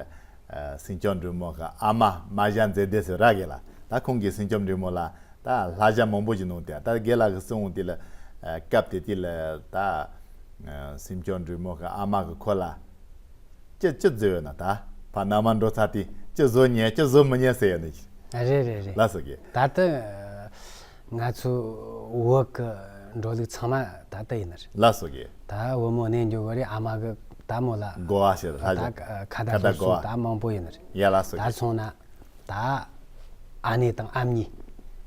ཨ། སེང་ལྕམ་འབྲུག་མོ་གི་ཨ་མ་རྨ་བྱ་མཛེས་ལྡན་ཟེར་ར་གི་ལ། ད་ཁོང་གིས་སེང་ལྕམ་འབྲུག་མོ་ལ་ད་བསླབ་བྱ་མང་པོ་ཞིག་གནང་སྟེ། ད་རྒན་ལགས་ཀྱིས་གསུངས་འོང་དེ་ལ། ཨ། སྐབས་དེ་དུས་ལ་ད། ཨ། སེང་ལྕམ་འབྲུག་མོ་གི་ཨ་མ་གིས་ཁོ་ལ། ཅི་ཅི་བཟོས་ཡོད་ན། ད་ཕ་མནའ་མ་འགྲོ་ཚར་དུས་ཅི་བཟོ་ཉན་ཅི་བཟོ་མི་ཉན་ཟེར་ཡོད་ནི། རེད་རེད་རེད། ལགས་སོ་གི། ད་ལྟ་ང་ཚོ་བོད་ཀྱི་འགྲོ་ལུགས་ཚང་མ་ད་ལྟ་ཡིན་ནི་རེད། ལགས་སོ་གི། ད་བུ་མོ་གནས་འགྱོ་གི་རེད། ཨ་མ་གིས་ད་མོ་ལ་གོ་བ་ཞིག་ད་ལྷ་ཞིག་ཁ་བརྡ་ཁ་བརྡ་སློབ་གསོ་གོ་བ་ད་མང་པོ་ཡིན་ནི་རེད། ཡ། ལགས་སོ་གི། ད་སོང་ན། ད་ཨ་ནེ་དང་ཨ་མྱེས།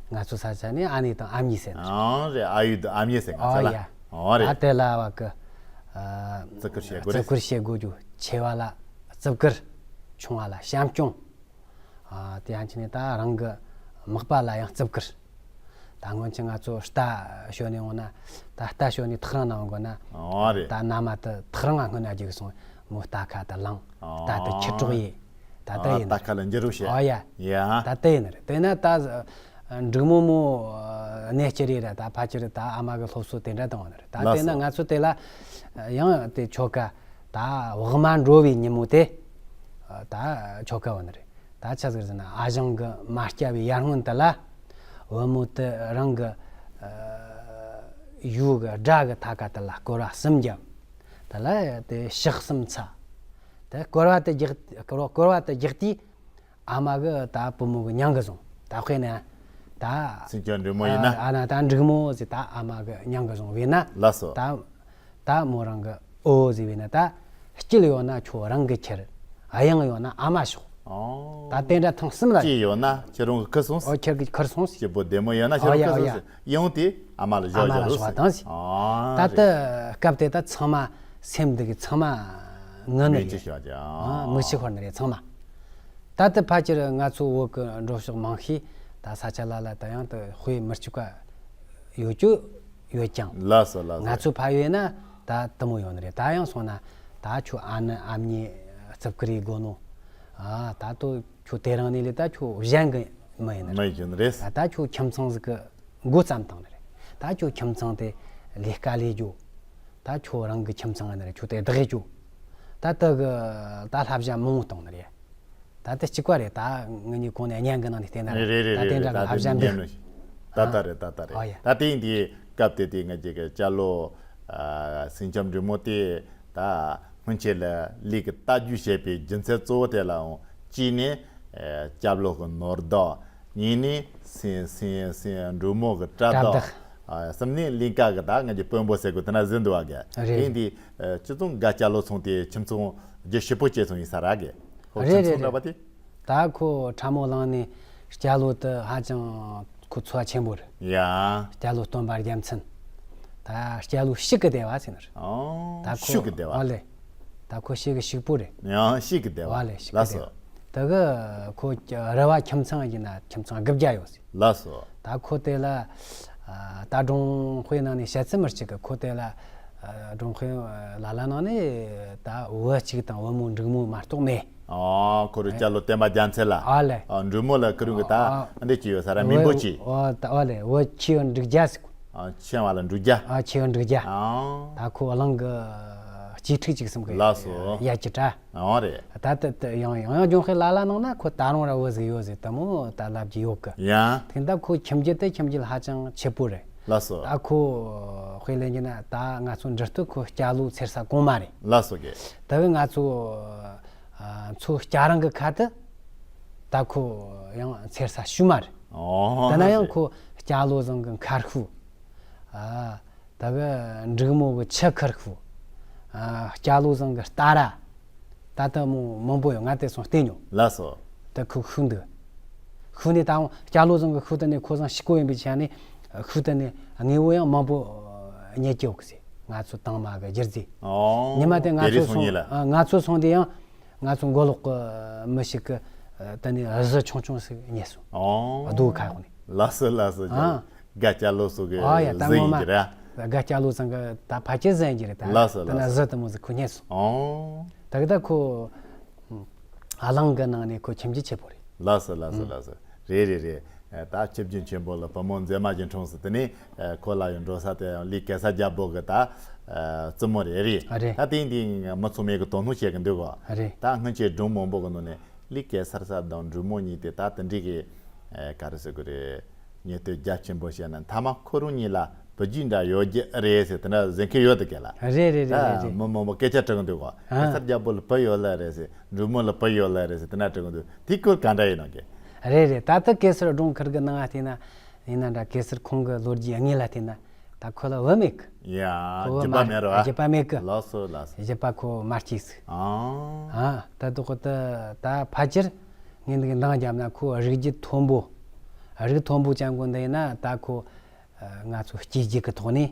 ང་ཚོ་ས་ཆ་ནས་ཨ་ནེ་དང་ཨ་མྱེས་ཟེར་ན། ཨང་རེད། ཨ་ཡུ་དང་ཨ་མྱེས་ཟེར་ང་ཚོ་ཨོ་ལ། ཡ། ཨོ་རེད། ད་དེ་ལ་བ་གི། ཨ། བརྩི་བཀུར་བྱེད་དགོས་རེད། བརྩི་བཀུར་བྱེད་དགོས་རྒྱུ། ཆེ་བ་ལ་བརྩི་བཀུར། ཆུང་བ་ལ་བྱམས་སྐྱོང་། ཨ། དེ་ཡང་ཆེ་ནས་ད་རང་གི་མག་པ་ལ་ཡང་བརྩི་བཀུར། ད་སྔོན་ཆད་ང་ཚོ་རྟ་ཞོན་ནས་འོང་ན། ད་རྟ་ཞོན་ནས་ཐག་རིང་ན་འོང་དགོས་ན། ཨོ་རེད། ད་མནའ་མ་དེ་ཐག་རིང་ང་སྔོན་ན་རྒྱུགས་སོང་། མོ་རྟ་ཁ་དེ་ལངས། རྟ་དེ་ཁྱེར་རོགས་ཡེད། ད་ལྟ་ཡིན། ད་ཁ་ལ་འགྱུར་རོགས་བྱེད། ཨ་ཡ། ཡ། ད་ལྟ་ཡིན་ནི་རེད། དེ་ན་ད་འབྲུག་མོ་མོ་གནས་སྐྱེལ་རེད་ར། ད་ཕ་ཁྱེར་ད་ཨ་མ་གི་སློབ་གསོ་དེ་འདྲ་བཏང་བ་ནི་རེད། ད་ལགས་དེ་ན་སོ། ང་ཚོ་དེ་ལ་ཡང་དེ་ཆོ་ག་ད་བག་མ་འགྲོ་བའི་ཉིན་མོ་དེ་ད་ཆོ་ག་བ་ནི་རེད། ད་ཆ་ཟིག་ཟེར་ན། ཨ་ཞང་གི་མ་སྐྱེ་བའི་ཡར་སྔོན་དེ་ལ་བུ་མོ་དེ་རང་གི་ཡུལ་གི་དགྲ་གི་ཐ་ཁ་དེ་ལ་སྐོར་བ་གསུམ་བརྒྱབ། དེ་ལ་དེ་ཕྱག་གསུམ་འཚལ། དེ་སྐོར་བ་དེ་རྒྱག་སྐོར་བ་སྐོར་བ་དེ་རྒྱག་དུས་ཨ་མ་གིས་ད་བུ་མོ་གི་མྱིང་གི་བཟུང་། ད་དཔེར་ན་ད་སེང་ལྕམ་འབྲུག་མོ་ཡིན་ན། ཨ་ན་ད་འབྲུག་མོ་ཟེར་ད་ཨ་མ་གི་མྱིང་གི་བཟུང་བས་ན། ལགས་སོ། ད་ད་མོ་རང་གི་འོ་ཟེར་བས་ན། ད་སྐྱིད་ཡོད་ན་ཁྱོད་རང་གིས་ཁྱེར། གཡང་ཡོད་ན་ཨ་མ་ཞོག་ཨོ། ད་དེ་འདྲ་ཐེངས་གསུམ་ལ། སྐྱིད་ཡོད་ན་ཁྱེད་རང་གིས་ཁུར་སོང་། ཨོ། ཁྱེད་ཀྱིས་ཁུར་སོང་། སྐྱིད་པོ་བདེ་མོ་ཡོད་ན་ཁྱེད་ཨོ་རང་ཡ། ཁུར་ཨོ་སོང་ཡ། ཟེར། ཡང་དེ་ཨ་མ་ལ་ཞོག་ཨ་མ་ལ་ཞོག་ཞོག་དང་ཟེར། ཨོ། ད་ལྟ་རེད། སྐབས་དེ་ད་ཚང་མ་སེམས་འདི་གི་ཚང་མ་ངུ་ནི་མིག་རེད། ཆུ་ཤོར་གྱི། ཨོ། མིག་ཆུ་ཤོར་ནི་རེད་ཚང་མ། ད་ལྟ་ཕལ་ཆེར་ང་ཚོ་བོད་ཀྱི་འགྲོ་ཕྱོགས་མང་ཤོས་ད་ས་ཆ་ལ་ལ་ད་ཡང་དུ་དཔེ་མི་སྲིད་པ་ཡོད་རྒྱུ་ཡོད་ཀྱང་། ལགས་སོ་ལགས་སོ། ང་ཚོ་ཕ་ཡུལ་ན་ད་དེ་མོ་ཡོད་ནི་རེད། ད་ཡང་སོང་ན་ད་ཁྱོད་ཨ་ནེ་ཨ་མྱེས་བརྩི་བཀུར་ཡེད་དགོས་ནོ། ཨ། ད་ལྟོ་ཁྱོད་དེ་རིང་ནས་ལས་ད་ཁྱོད་གཞན་གྱི་མི་ཡིན་ནི་མི་རེད། ཡིན་རེད། ད་ད་ཁྱོད་ཁྱིམ་ཚང་ཟིག་གི་འགོ་བརྩམས་བཏང་ནི་རེད། ད་ཁྱོད་ཁྱིམ་ཚང་དེ་ལས་ཀ་ལས་རྒྱུ། ད་ཁྱོད་རང་གི་ཁྱིམ་ཚང་ཡིན་ནི་རེད། ཁྱོད་དེ་བདག་རྒྱུ། ད་དེ་གི་ད་བསླབ་བྱ་མང་བོ་བཏང་ནི་རེད། ད་དེ་གཅིག་པ་རེད། ད་ངེད་གཉིས་གོང་ནས་བརྙན་གི་ནང་ནས་བལྟས་ན་རེད། རེད་རེད་ད་རེད་དེ་འདྲ་རེད། གི་ད་བསླབ་བྱ་འདུག་ད་ལྟ་རེད། ད་ལྟ་རེད། ད་ལྟ་རེད། ཨོ་ཡ། ད་དེ་ཡིན་དུས་སྐབས་དེ་དེ་ང་ཅག་གི་སྐྱ་ལོ། ཨ། སེང་ལྕམ་འབྲུག་མོ་དེ་ད་སྔོན་ཆད་ལ་ལུས་ཀྱི་རྟ་རྒྱུག་བྱེད་པའི་རྒྱུ་མཚན་གཙོ་བོ་དེ་ལའང་གཅིག་ནི། ཨེ། སྐྱབས་ལོ་གི་ནོར་བདག་གཉིས་ནི་སེང་སེང་སེང་འབྲུག་མོ་གི་བཀྲ་བདག་བཀྲ་བདག་ཨ། གསུམ་ནི་གླིང་ག་གི་ད་ང་ཅག་དཔོན་པོ་ཟེར་དགོས་དེ་ན་ཟིན་འདུག་བ་གི། རེད། དེ་ཡིན་དུས་ཨ། སྤྱི་ཚོགས་འགའ་སྐྱ་ལོ་ཚང་དེ་ཁྱིམ་ཚང་རྒྱུ་ཞེ་པོ་སྐྱེས་སོང་ཡིན་ས་ར་གི། ཁོ་རེད་ཁྱིམ་ཚང་རེད་འདྲ་བ་རེད། དེ། ད་ཁོ་ཁྲ་མོ་ལངས་ནས་སྐྱ་ལོ་དེ་ཧ་ཅང་ཁོ་ཚོ་ཆེན་པོ་རེད། ཡ། སྐྱ་ལོ་སྟོན་པ་རྒྱལ་མཚན། ད་སྐྱ་ལོ་ཕྱུག་གི་སྡེ་བ་ཟེར་ནི་རེད། ཨོ། ད་ཁོ་ཕྱུག་གི་སྡེ་བ། ཨོ་ལེ། ད་ཁོ་ཕྱུག་གི་ཕྱུག་པོ་རེད། ཡང་ཕྱུག་གི་སྡེ་བ། ཨོ་ལེ། ཕྱུག་གི་སྡེ་བ། ལགས་སོ། ད་གི་ཁོ་རུ་བ་ཁྱིམ་ཚང་ཡིན་ན་ཁྱིམ་ཚང་དགུ་བརྒྱ་ཡོད་ཟེར། ལགས་སོ། ད་ཁོ་དེ་ལ་ཨ། ད་སྒྲུང་དཔེ་ནང་ནས་བཤད་ཚུལ་མི་གཅིག་གི། ཁོ་དེ་ལ་ཨ། སྒྲུང་དཔེ་ལ་ལ་ནང་ནས་ད་བུ་གཅིག་དང་བུ་མོ་འབྲུག་མོ་མ་གཏོགས་མེད། ཨ། ཁོ་རུ་སྐྱ་ལོ་སྟོན་པ་རྒྱལ་མཚན་ལ། ཨ་ལེ། ཨ། འབྲུག་མོ་ལ་ཁོ་རུ་གི་ད་ཨ། འདི་ཅི་ཡོད་ས་ར་མིང་པོ་ཅི། ཨ། ད་ཨ་ལེ། བུ་ཆེ་བ་འབྲུག་རྒྱལ་ཟེར། ཨ། ཆེ་བ་ལ་འབྲུག་རྒྱལ། ཨ། ཆེ་བ་འབྲུག་རྒྱལ། ཨ། ད་ཁོ་གླིང་གི་སྐྱིད་ཕྲུག་ཅིག་གསུམ་གི། ལགས་སོ། ཡ་གི་ད། ཨོ་རེད། ད་ལྟ་ཡང་ཡང་ཡང་ལྗོན་ཤེས་ལ་ལ་ནང་ན་ཁོ་ད་རུང་ར་བུ་ཟིག་ཡོད་ཟིག་དེ་མོ་ད་ལབ་ཀྱི་ཡོད་གི། ཡང་། དེ་འདྲ་ཁོ་ཁྱིམ་རྒྱུད་དེ་ཁྱིམ་རྒྱུད་ཧ་ཅང་སྐྱིད་པོ་རེད། ལགས་སོ། ད་ཁོ་དཔེ་ལེན་གྱི་ན་ད་ང་ཚོ་འབྲི་སྟོད་ཁོ་སྐྱ་ལོ་འཚེར་ས་གོང་མ་རེད། ལགས་སོ་གི། དེ་གི་ང་ཚོ་ཨ། མཚོ་སྐྱ་རིང་གི་ཁ་དེ་ད་ཁོ་ཡང་འཚེར་ས་ཤུལ་མ་རེད། ཨོ། དེ་ན་ཡང་ཁོ་སྐྱ་ལོ་ཟིང་གི་མཁར་ཤུལ། ཨ། ད་གི་འབྲུག་མོ་གི་ཆུ་ཁར་ཤུ། ཨ། སྐྱ་ལོ་ཟིང་གི་རྟ་ར། ད་ལྟ་མོ་མང་པོ་ཡོད། ང་དེ་སོང་བལྟས་མྱོང་། ལགས་སོ། ད་ཁུ་ཤུ་འདུག་ཤུ་ནས་ད་སྐྱ་ལོ་ཟིང་གི་ཤུ་དེ་ནས་ཁོ་ཚང་ཤི་ཀོ་ཡིན་པའི་ཆ་ནས་ ཤུགས་བསྟན་ནས་དངོས་པོ་ཡང་མང་པོ་རྙེད་ཀྱི་ཡོད་གི་ཟེར། ང་ཚོ་དང་མ་གི་རྒྱུ་རྫས། ཨོ། ཉི་མ་དེ་ང་དེ་རིང་ཚོ་སོང་སོང་ཉིན་ལ། ཨ། ང་ཚོ་སོང་དུས་ཡང་ང་ཚོ་མགོ་ལོག་གི་མི་ཞིག་གི་ཨ། དེ་ནས་གཟི་ཆུང་ཆུང་ཞིག་རྙེད་སོང་། ཨོ། རྡོ་ཁ་འོག་ནས། ལགས་སོ་ལགས་སོ། ཨ། སྒ་སྐྱ་ལོ་སོགས་ཀྱི། ཨ་ཡ། ད་གཟི་ངོ་ཡིན་མ་གྱི་ར། སྒ་སྐྱ་ལོ་ཚང་གི་ད་ཕལ་ཆེར་གཟི་ཡིན་གྱི་རེད་ད། ལགས་སོ་ད་ལགས་ན་སོ། གཟི་དེ་མོ་ཟིག་ཁོ་རྙེད་སོང་། ཨོ། ད་གི་ད་ཁོ་ཨ། གླིང་གི་ནང་ནས་ཁོ་ཁྱིམ་རྒྱུད་ཆེ་པོ་རེད། ལགས་སོ་ལགས་སོ། ཨུ། ལགས་སོ། རེད་རེད་རེད། ཨ། ད་ཆིབས་རྒྱུན་ཆེན་པོ་ལ་བུ་མོ་མཛེས་མ་གྱི་འཁྲུངས་སུ། དེ་ནས་ཨ། ཁོ་ལ་ཡང་འགྲོ་ས་དེ་ཡང་ལི་གེ་སར་རྒྱལ་པོ་གི་ད་ཨ། བཙུན་མོ་རེད། རེད། ཨ་རེད། ད་དེང་དེང་མི་ཚང་མས་གི་དོ་སྣང་བྱེད་གི་འདུག་གོ། ཨ་རེད། ད་སྔོན་ཆད་སྒྲུང་མང་པོ་གི་ནང་ནས་ལི་གེ་སར་ས་དང་འབྲུག་མོ་གཉིས་དེ་ད་དེ་འདྲའི་གི་ཨ། ག་རེ་ཟེར་དགོས་རེད། ཉེ་དུ་རྒྱ་ཆེན་པོ་བཤད་ན་མཐའ་མ་ཁོ་རང་གཉིས་ལ་བུ་རྒྱུད་འདྲ་ཡོད་རྒྱུ་རེད་ཟེར་དེ་འདྲ་ཟེར་མཁན་ཡོད་དེ་ག་ལ། རེད་རེད་རེད་རེད་རེད། ད་མི་མང་པོ་སྐད་ཆ་དྲི་གི་འདུག་གོ། ཨ། གེ་སར་རྒྱལ་པོ་ལ་བུ་ཡོད་ལེ་རེད་ཟེར། འབྲུག་མོ་ལ་བུ་ཡོད་ལེ་རེད་ཟེར་དེ་འདྲ་དྲི་གི་འདུག་དེ་སྐོར་ག་འདྲ་ཡིན་ནམ་གི། རེད་རེད། ད་ལྟ་གེ་སར་སྒྲུང་ཁུར་གི་ནང་ང་བལྟས་ན་ཡིན་ན་འདྲ། གེ་སར་ཁོང་གི་ལོ་རྒྱུས་དངོས་ལ་བལྟས་ན་ད་ཁོ་ལ་བུ་མེད་གི། ཡ། ཁོ་བུ་རྒྱུད་པ་མ་མེད་རེད་བ། རྒྱུད་པ་མེད་གི། ལགས་སོ་ལགས་སོ། རྒྱུད་པ་ཁོ་མ་སྐྱེས་ཟིག་ཨ། ཨ། ད་དུ་ཁོ་ད་ད་ཕལ་ཆེར་ངས་འདི་གི་འདང་བརྒྱབ་ན་ཁོ་རིགས་རྒྱུད་མཐོན་པོ། རིགས་མཐོན་པོ་ཅན་གོ་འདི་ཡིན་ན་ད་ཁོ་ཨ། ང་ཚོ་སྐྱེ་རྒྱུད་ཀྱི་ཐོག་ནས་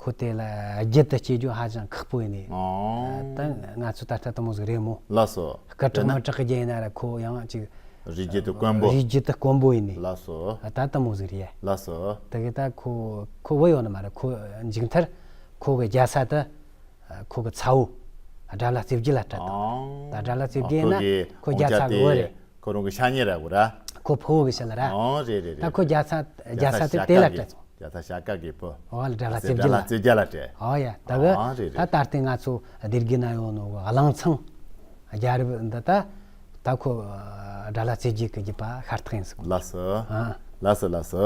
ཁོ་དེ་ལ་རྒྱུད་དུ་སྐྱེ་རྒྱུ་ཧ་ཅང་ཁག་པོ་ཡིན་ནི། ཨོ། ད་ང་ཚོ་ད་ལྟ་དེ་མོ་ཟིག་རེད་མོ། ལགས་སོ། སྐུ་དྲག་དེ་ན་མི་དྲག་གི་རྒྱུད་ཡིན་ན་ར་ཁོ་ཡང་ཅིག་རིགས་རྒྱུད་དུ་དཀོན་པོ། རིགས་རྒྱུད་དུ་དཀོན་པོ་ཡིན་ནི། ལགས་སོ། ད་དེ་མོ་ཟིག་རེད། ལགས་སོ། དེ་གི་ད་ཁོ་ཁོ་བུ་ཡོད་ནི་མ་རེད། ཁོ་མཇུག་མཐར་ཁོ་གི་རྒྱལ་ས་དེ་ཁོ་གི་ཚ་བོ་དགྲ་ལྷ་རྩེ་རྒྱལ་ལ་སྤྲད་དང་། ཨང་། ད་དགྲ་ལྷ་རྩེ་རྒྱལ་ན་ཨ། ཁོ་ཁོ་གི་རྒྱལ་ས་གི་བུ་རེད། ཁོ་རང་གི་ཤ་ཉེ་ར་གོ་ར། ཁོ་ཕུ་བོ་གི་ཤ་ལ་ར། ཨང་། རེད་རེད་རེད། ད་ཁོ་རྒྱལ་ས་རྒྱལ་ས་དེ་དེ་ལ་སྤྲད་སོང་། རྒྱལ་ས་ཤ་ཀ་གི་བུ། ཨོ་ལ་དགྲ་ལྷ་རྩེ་རྒྱལ་ལ། རྩེ་རྒྱལ་ལ་སྤྲད། ཨོ་ཡ། ད་གི་ཨང་། རེད་རེད། ད་ད་ལྟ་ང་ཚོ་སྡེ་དགེ་ན་ཡོད་ནོ་གླང་ཚང་རྒྱལ་རབས་འདི་ད། ད་ཁོ་དགྲ་ལྷ་རྩེ་རྒྱལ་གི་རྒྱུད་པ་ཤ་སྟག་ཡིན་ཟིག་ལགས་སོ། ཨ། ལགས་སོ་ལགས་སོ།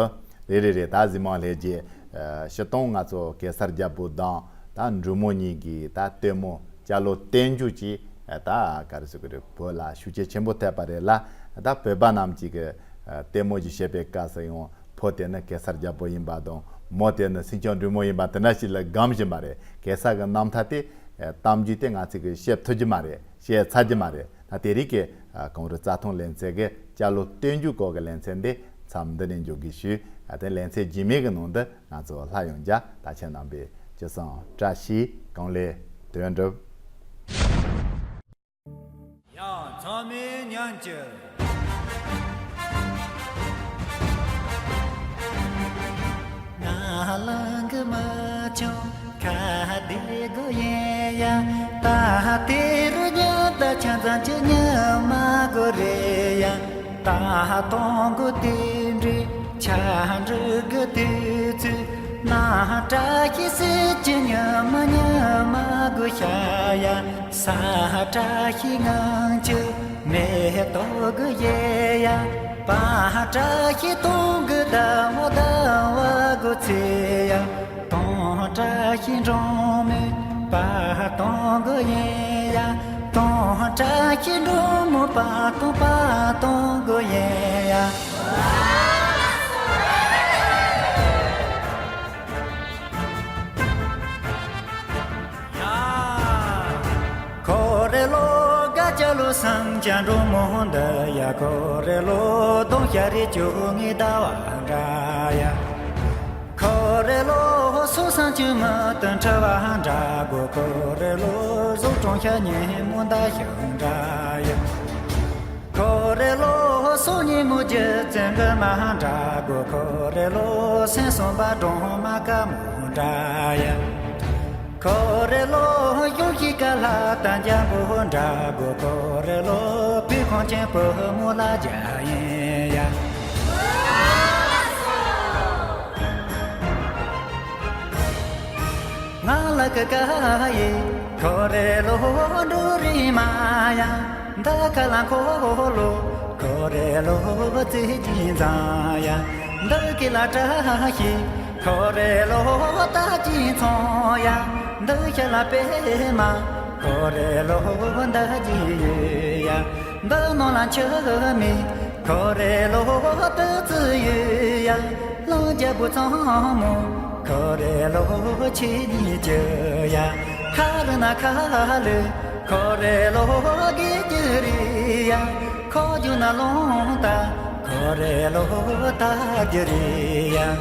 རེད་རེད་རེད། ད་གཟིགས་མང་ལྷས་རྗེ། ཨ། སྤྱིར་བཏང་ང་ཚོ་གེ་སར་རྒྱལ་པོ་དང་ད་འབྲུག་མོ་གཉིས་ཀྱི་ད་ལྟད་མོ་སྐྱ་ལོ་བསྟན་འགྱུར་གྱི་ད་ག་རེ་ཟེར་གི་རེད། བོད་ལ་ཤུགས་རྐྱེན་ཆེན་པོ་ཐེབས་པ་རེད་ལ། ད་བོད་པ་རྣམས་ཀྱིས་གི་ལྟད་མོ་ཞིག་བཤད་པའི་སྐབས་སུ་ཡང་ཕོ་དེ་ནི་གེ་སར་རྒྱལ་པོ་ཡིན་པ་དང་མོ་དེ་ནི་སེང་ལྕམ་འབྲུག་མོ་ཡིན་པ་དེ་འདྲ་ཞིག་ལ་སྒོམ་བཞིན་པ་རེད། གེ་སར་གྱི་རྣམ་ཐར་དེ་གཏམ་རྒྱུད་དེ་ང་ཚོས་གི་བཤད་ཐུབ་ཀྱི་མ་རེད། བཤད་ཚར་གྱི་མ་རེད། ད་དེ་རིང་གི་ཨ། གངས་རི་རྩྭ་ཐང་ལེ་ཚན་གྱི་སྐྱ་ལོ་བསྟན་འགྱུར་སྐོར་གྱི་ལེ་ཚན་འདི་མཚམས་འདི་ནས་འཇོག་དགོས་ཞུ། ཨ། དེ་ལེ་ཚན་རྗེས་མའི་གི་ནང་དུ་ང་ཚོ་སླར་ཡང་མཇལ། ད་ཁྱེད་རྣམ་པས་ཅི་བསམ་བཀྲ་ཤིས། གང་ལེགས་དོན་འགྲུབ། ཡ། ཚང་མས་ཉན་ཅིག་ང་ལང་གི་མ་ཆུང་ཁ་བདེ་གོ་ཡིན་ཡ། ད་དེ་རུ་ཉ་ད་ཆ་ཙམ་གྱི་ཉ་མ་གོ་རེད་ཡ། ད་གཏོང་གོ་དེ་འདྲི་ཆ་འདྲི་གི་དུས་ཚོད་ན་བཀྲ་ཤིས་སྲིད་ཀྱི་ཉ་མ་ཉ་མ་གོ་ཤ་ཡ། ས་བཀྲ་ཤིས་ངང་ཆུ་མེ་ཏོག་གི་ཡེ་ཡ། པ་བཀྲ་ཤིས་སྟོང་གི་ཟླ་བ་ཟླ་བ་གོ་ཚེ་ཡ། སྟོང་བཀྲ་ཤིས་འབྲོང་མི་པ་སྟོང་གི་ཡེ་ཡ། སྟོང་བཀྲ་ཤིས་འབྲོང་མི་པ་སྟོང་པ་སྟོང་གི་ཡེ་ཡ། ཁོ་རེ་ལོ་དགའ་སྐྱ་ལོ་སངས་རྒྱས་འགྲོ་མོ་འདི་ཡ། ཁོ་རེ་ལོ་གདོང་ཤ་རེ་བཅུ་གཉིས་ཟླ་བ་འདྲ་ཡ། ཁོ་རེ་ལོ་སོ་སངས་རྒྱས་མི་དང་འཁྲུལ་བ་འདྲ་གོ། ཁོ་རེ་ལོ་གཟུགས་སྐྱོང་ཤ་ཉེ་མོ་འདའ་ཤ་འདྲ་ཡ། ཁོ་རེ་ལོ་སོ་ཉི་མོ་རྒྱུ་བཙན་གི་མ་འདྲ་གོ། ཁོ་རེ་ལོ་སེམས་སོན་པ་སྒྲོལ་མ་དཀར་མོ་འདྲ་ཡ། ཁོ་རེ་ལོ་གཞུང་ཞིག་ག་ལྷ་དང་འཇམ་པོ་འདྲ་གོ། ཁོ་རེ་ལོ་བོད་ཁང་ཆེན་པོ་མོ་ལ་རྒྱ་ཡིན་ཡ། ང་ལ་ཀ་ཀ་ཡེ། ཁོ་རེ་ལོ་འགྲོ་རི་མ་ཡ། འདི་ཁ་ལ་འཁོར་ལོ། ཁོ་རེ་ལོ་རྩེ་གཅིག་འཛིན་ཡ། འདི་ཁ་ལ་བཀྲ་ཤིས། ཁོ་རེ་ལོ་རྟ་གཅིག་འཚོང་ཡ། འདི་ཤ་ལ་པད་མ། ཁོ་རེ་ལོ་འདི་གཅིག་ཡོད་ཡ། འདི་ནང་ལ་འཆི་མེད། ཁོ་རེ་ལོ་བདུད་རྩི་ཡོད་ཡ། ལོ་རྒྱལ་པོ་ཚང་མོ། ཁོ་རེ་ལོ་ཆོས་ཉིད་ཀྱི་ཡ། ཁ་རུ་ན་ཁ་ལུ། ཁོ་རེ་ལོ་དགེ་རྒྱུ་རེད་ཡ། ཁོ་རྒྱུ་ན་ལོང་ད། ཁོ་རེ་ལོ་ད་རྒྱུ་རེད་ཡ།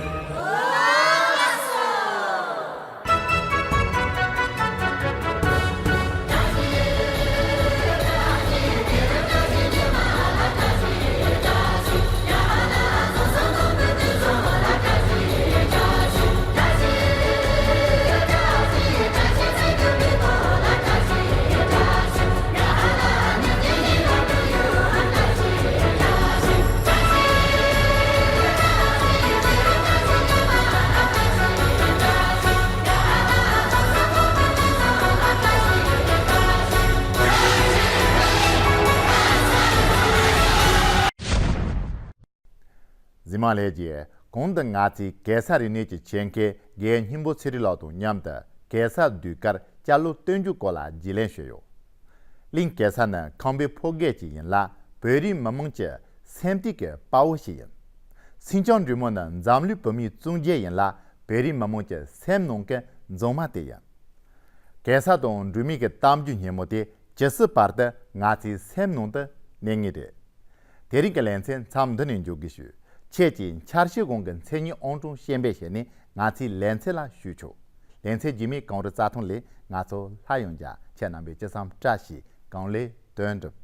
ལྷན་རྒྱས། གོང་དུ་ང་ཚོས་གེ་སར་རིག་གནས་ཀྱི་ཆེད་མཁས་རྒན་སྙིང་པོ་ཚེ་རིང་ལགས་དང་མཉམ་དུ་གེ་སར་ཟློས་གར་སྐྱ་ལོ་སྟོན་རྒྱུའི་སྐོར་ལ་རྒྱུས་ལོན་ཞུས་ཡོད། གླིང་གེ་སར་ནི་ཁམས་པའི་ཕོ་རྒྱས་ཅིག་ཡིན་ལ། བོད་རིགས་མི་མང་གི་སེམས་གཏིང་གི་དཔའ་བོ་ཞིག་ཡིན། སེང་ལྕམ་འབྲུག་མོ་ནི་འཛམ་གླིང་བོད་མིའི་གཙུག་རྒྱན་ཡིན་ལ། བོད་རིགས་མི་མང་གི་སེམས་ནང་གི་མཛངས་མ་དེ་ཡིན། གེ་སར་དང་འབྲུག་མོའི་གི་གཏམ་རྒྱུད་སྙན་མོ་དེ་ཇི་སྲིད་བར་དུ་ང་ཚོའི་སེམས་ནང་དུ་གནས་ངེས་རེད། དེ་རིང་གི་ལེ་ཚན་མཚམས་འདི་ནས་འཇོག་དགོས་ཞུ། ཁྱེད་ཀྱིས་འཆར་གཞིའི་གོང་གི་མཚན་ཉིད་ཨང་གྲངས་ཤེས་འབེབས་བྱས་ནས་ང་ཚོའི་ལེ་ཚན་ལ་ཞུགས་ཆོག། ལེ་ཚན་རྗེས་མའི་གངས་རི་རྩྭ་ཐང་ལས་ང་ཚོ་སླར་ཡང་མཇལ། ཁྱེད་རྣམ་པས་ཅི་བསམ་བཀྲ་ཤིས། གངས་ལས་དོན་འགྲུབ།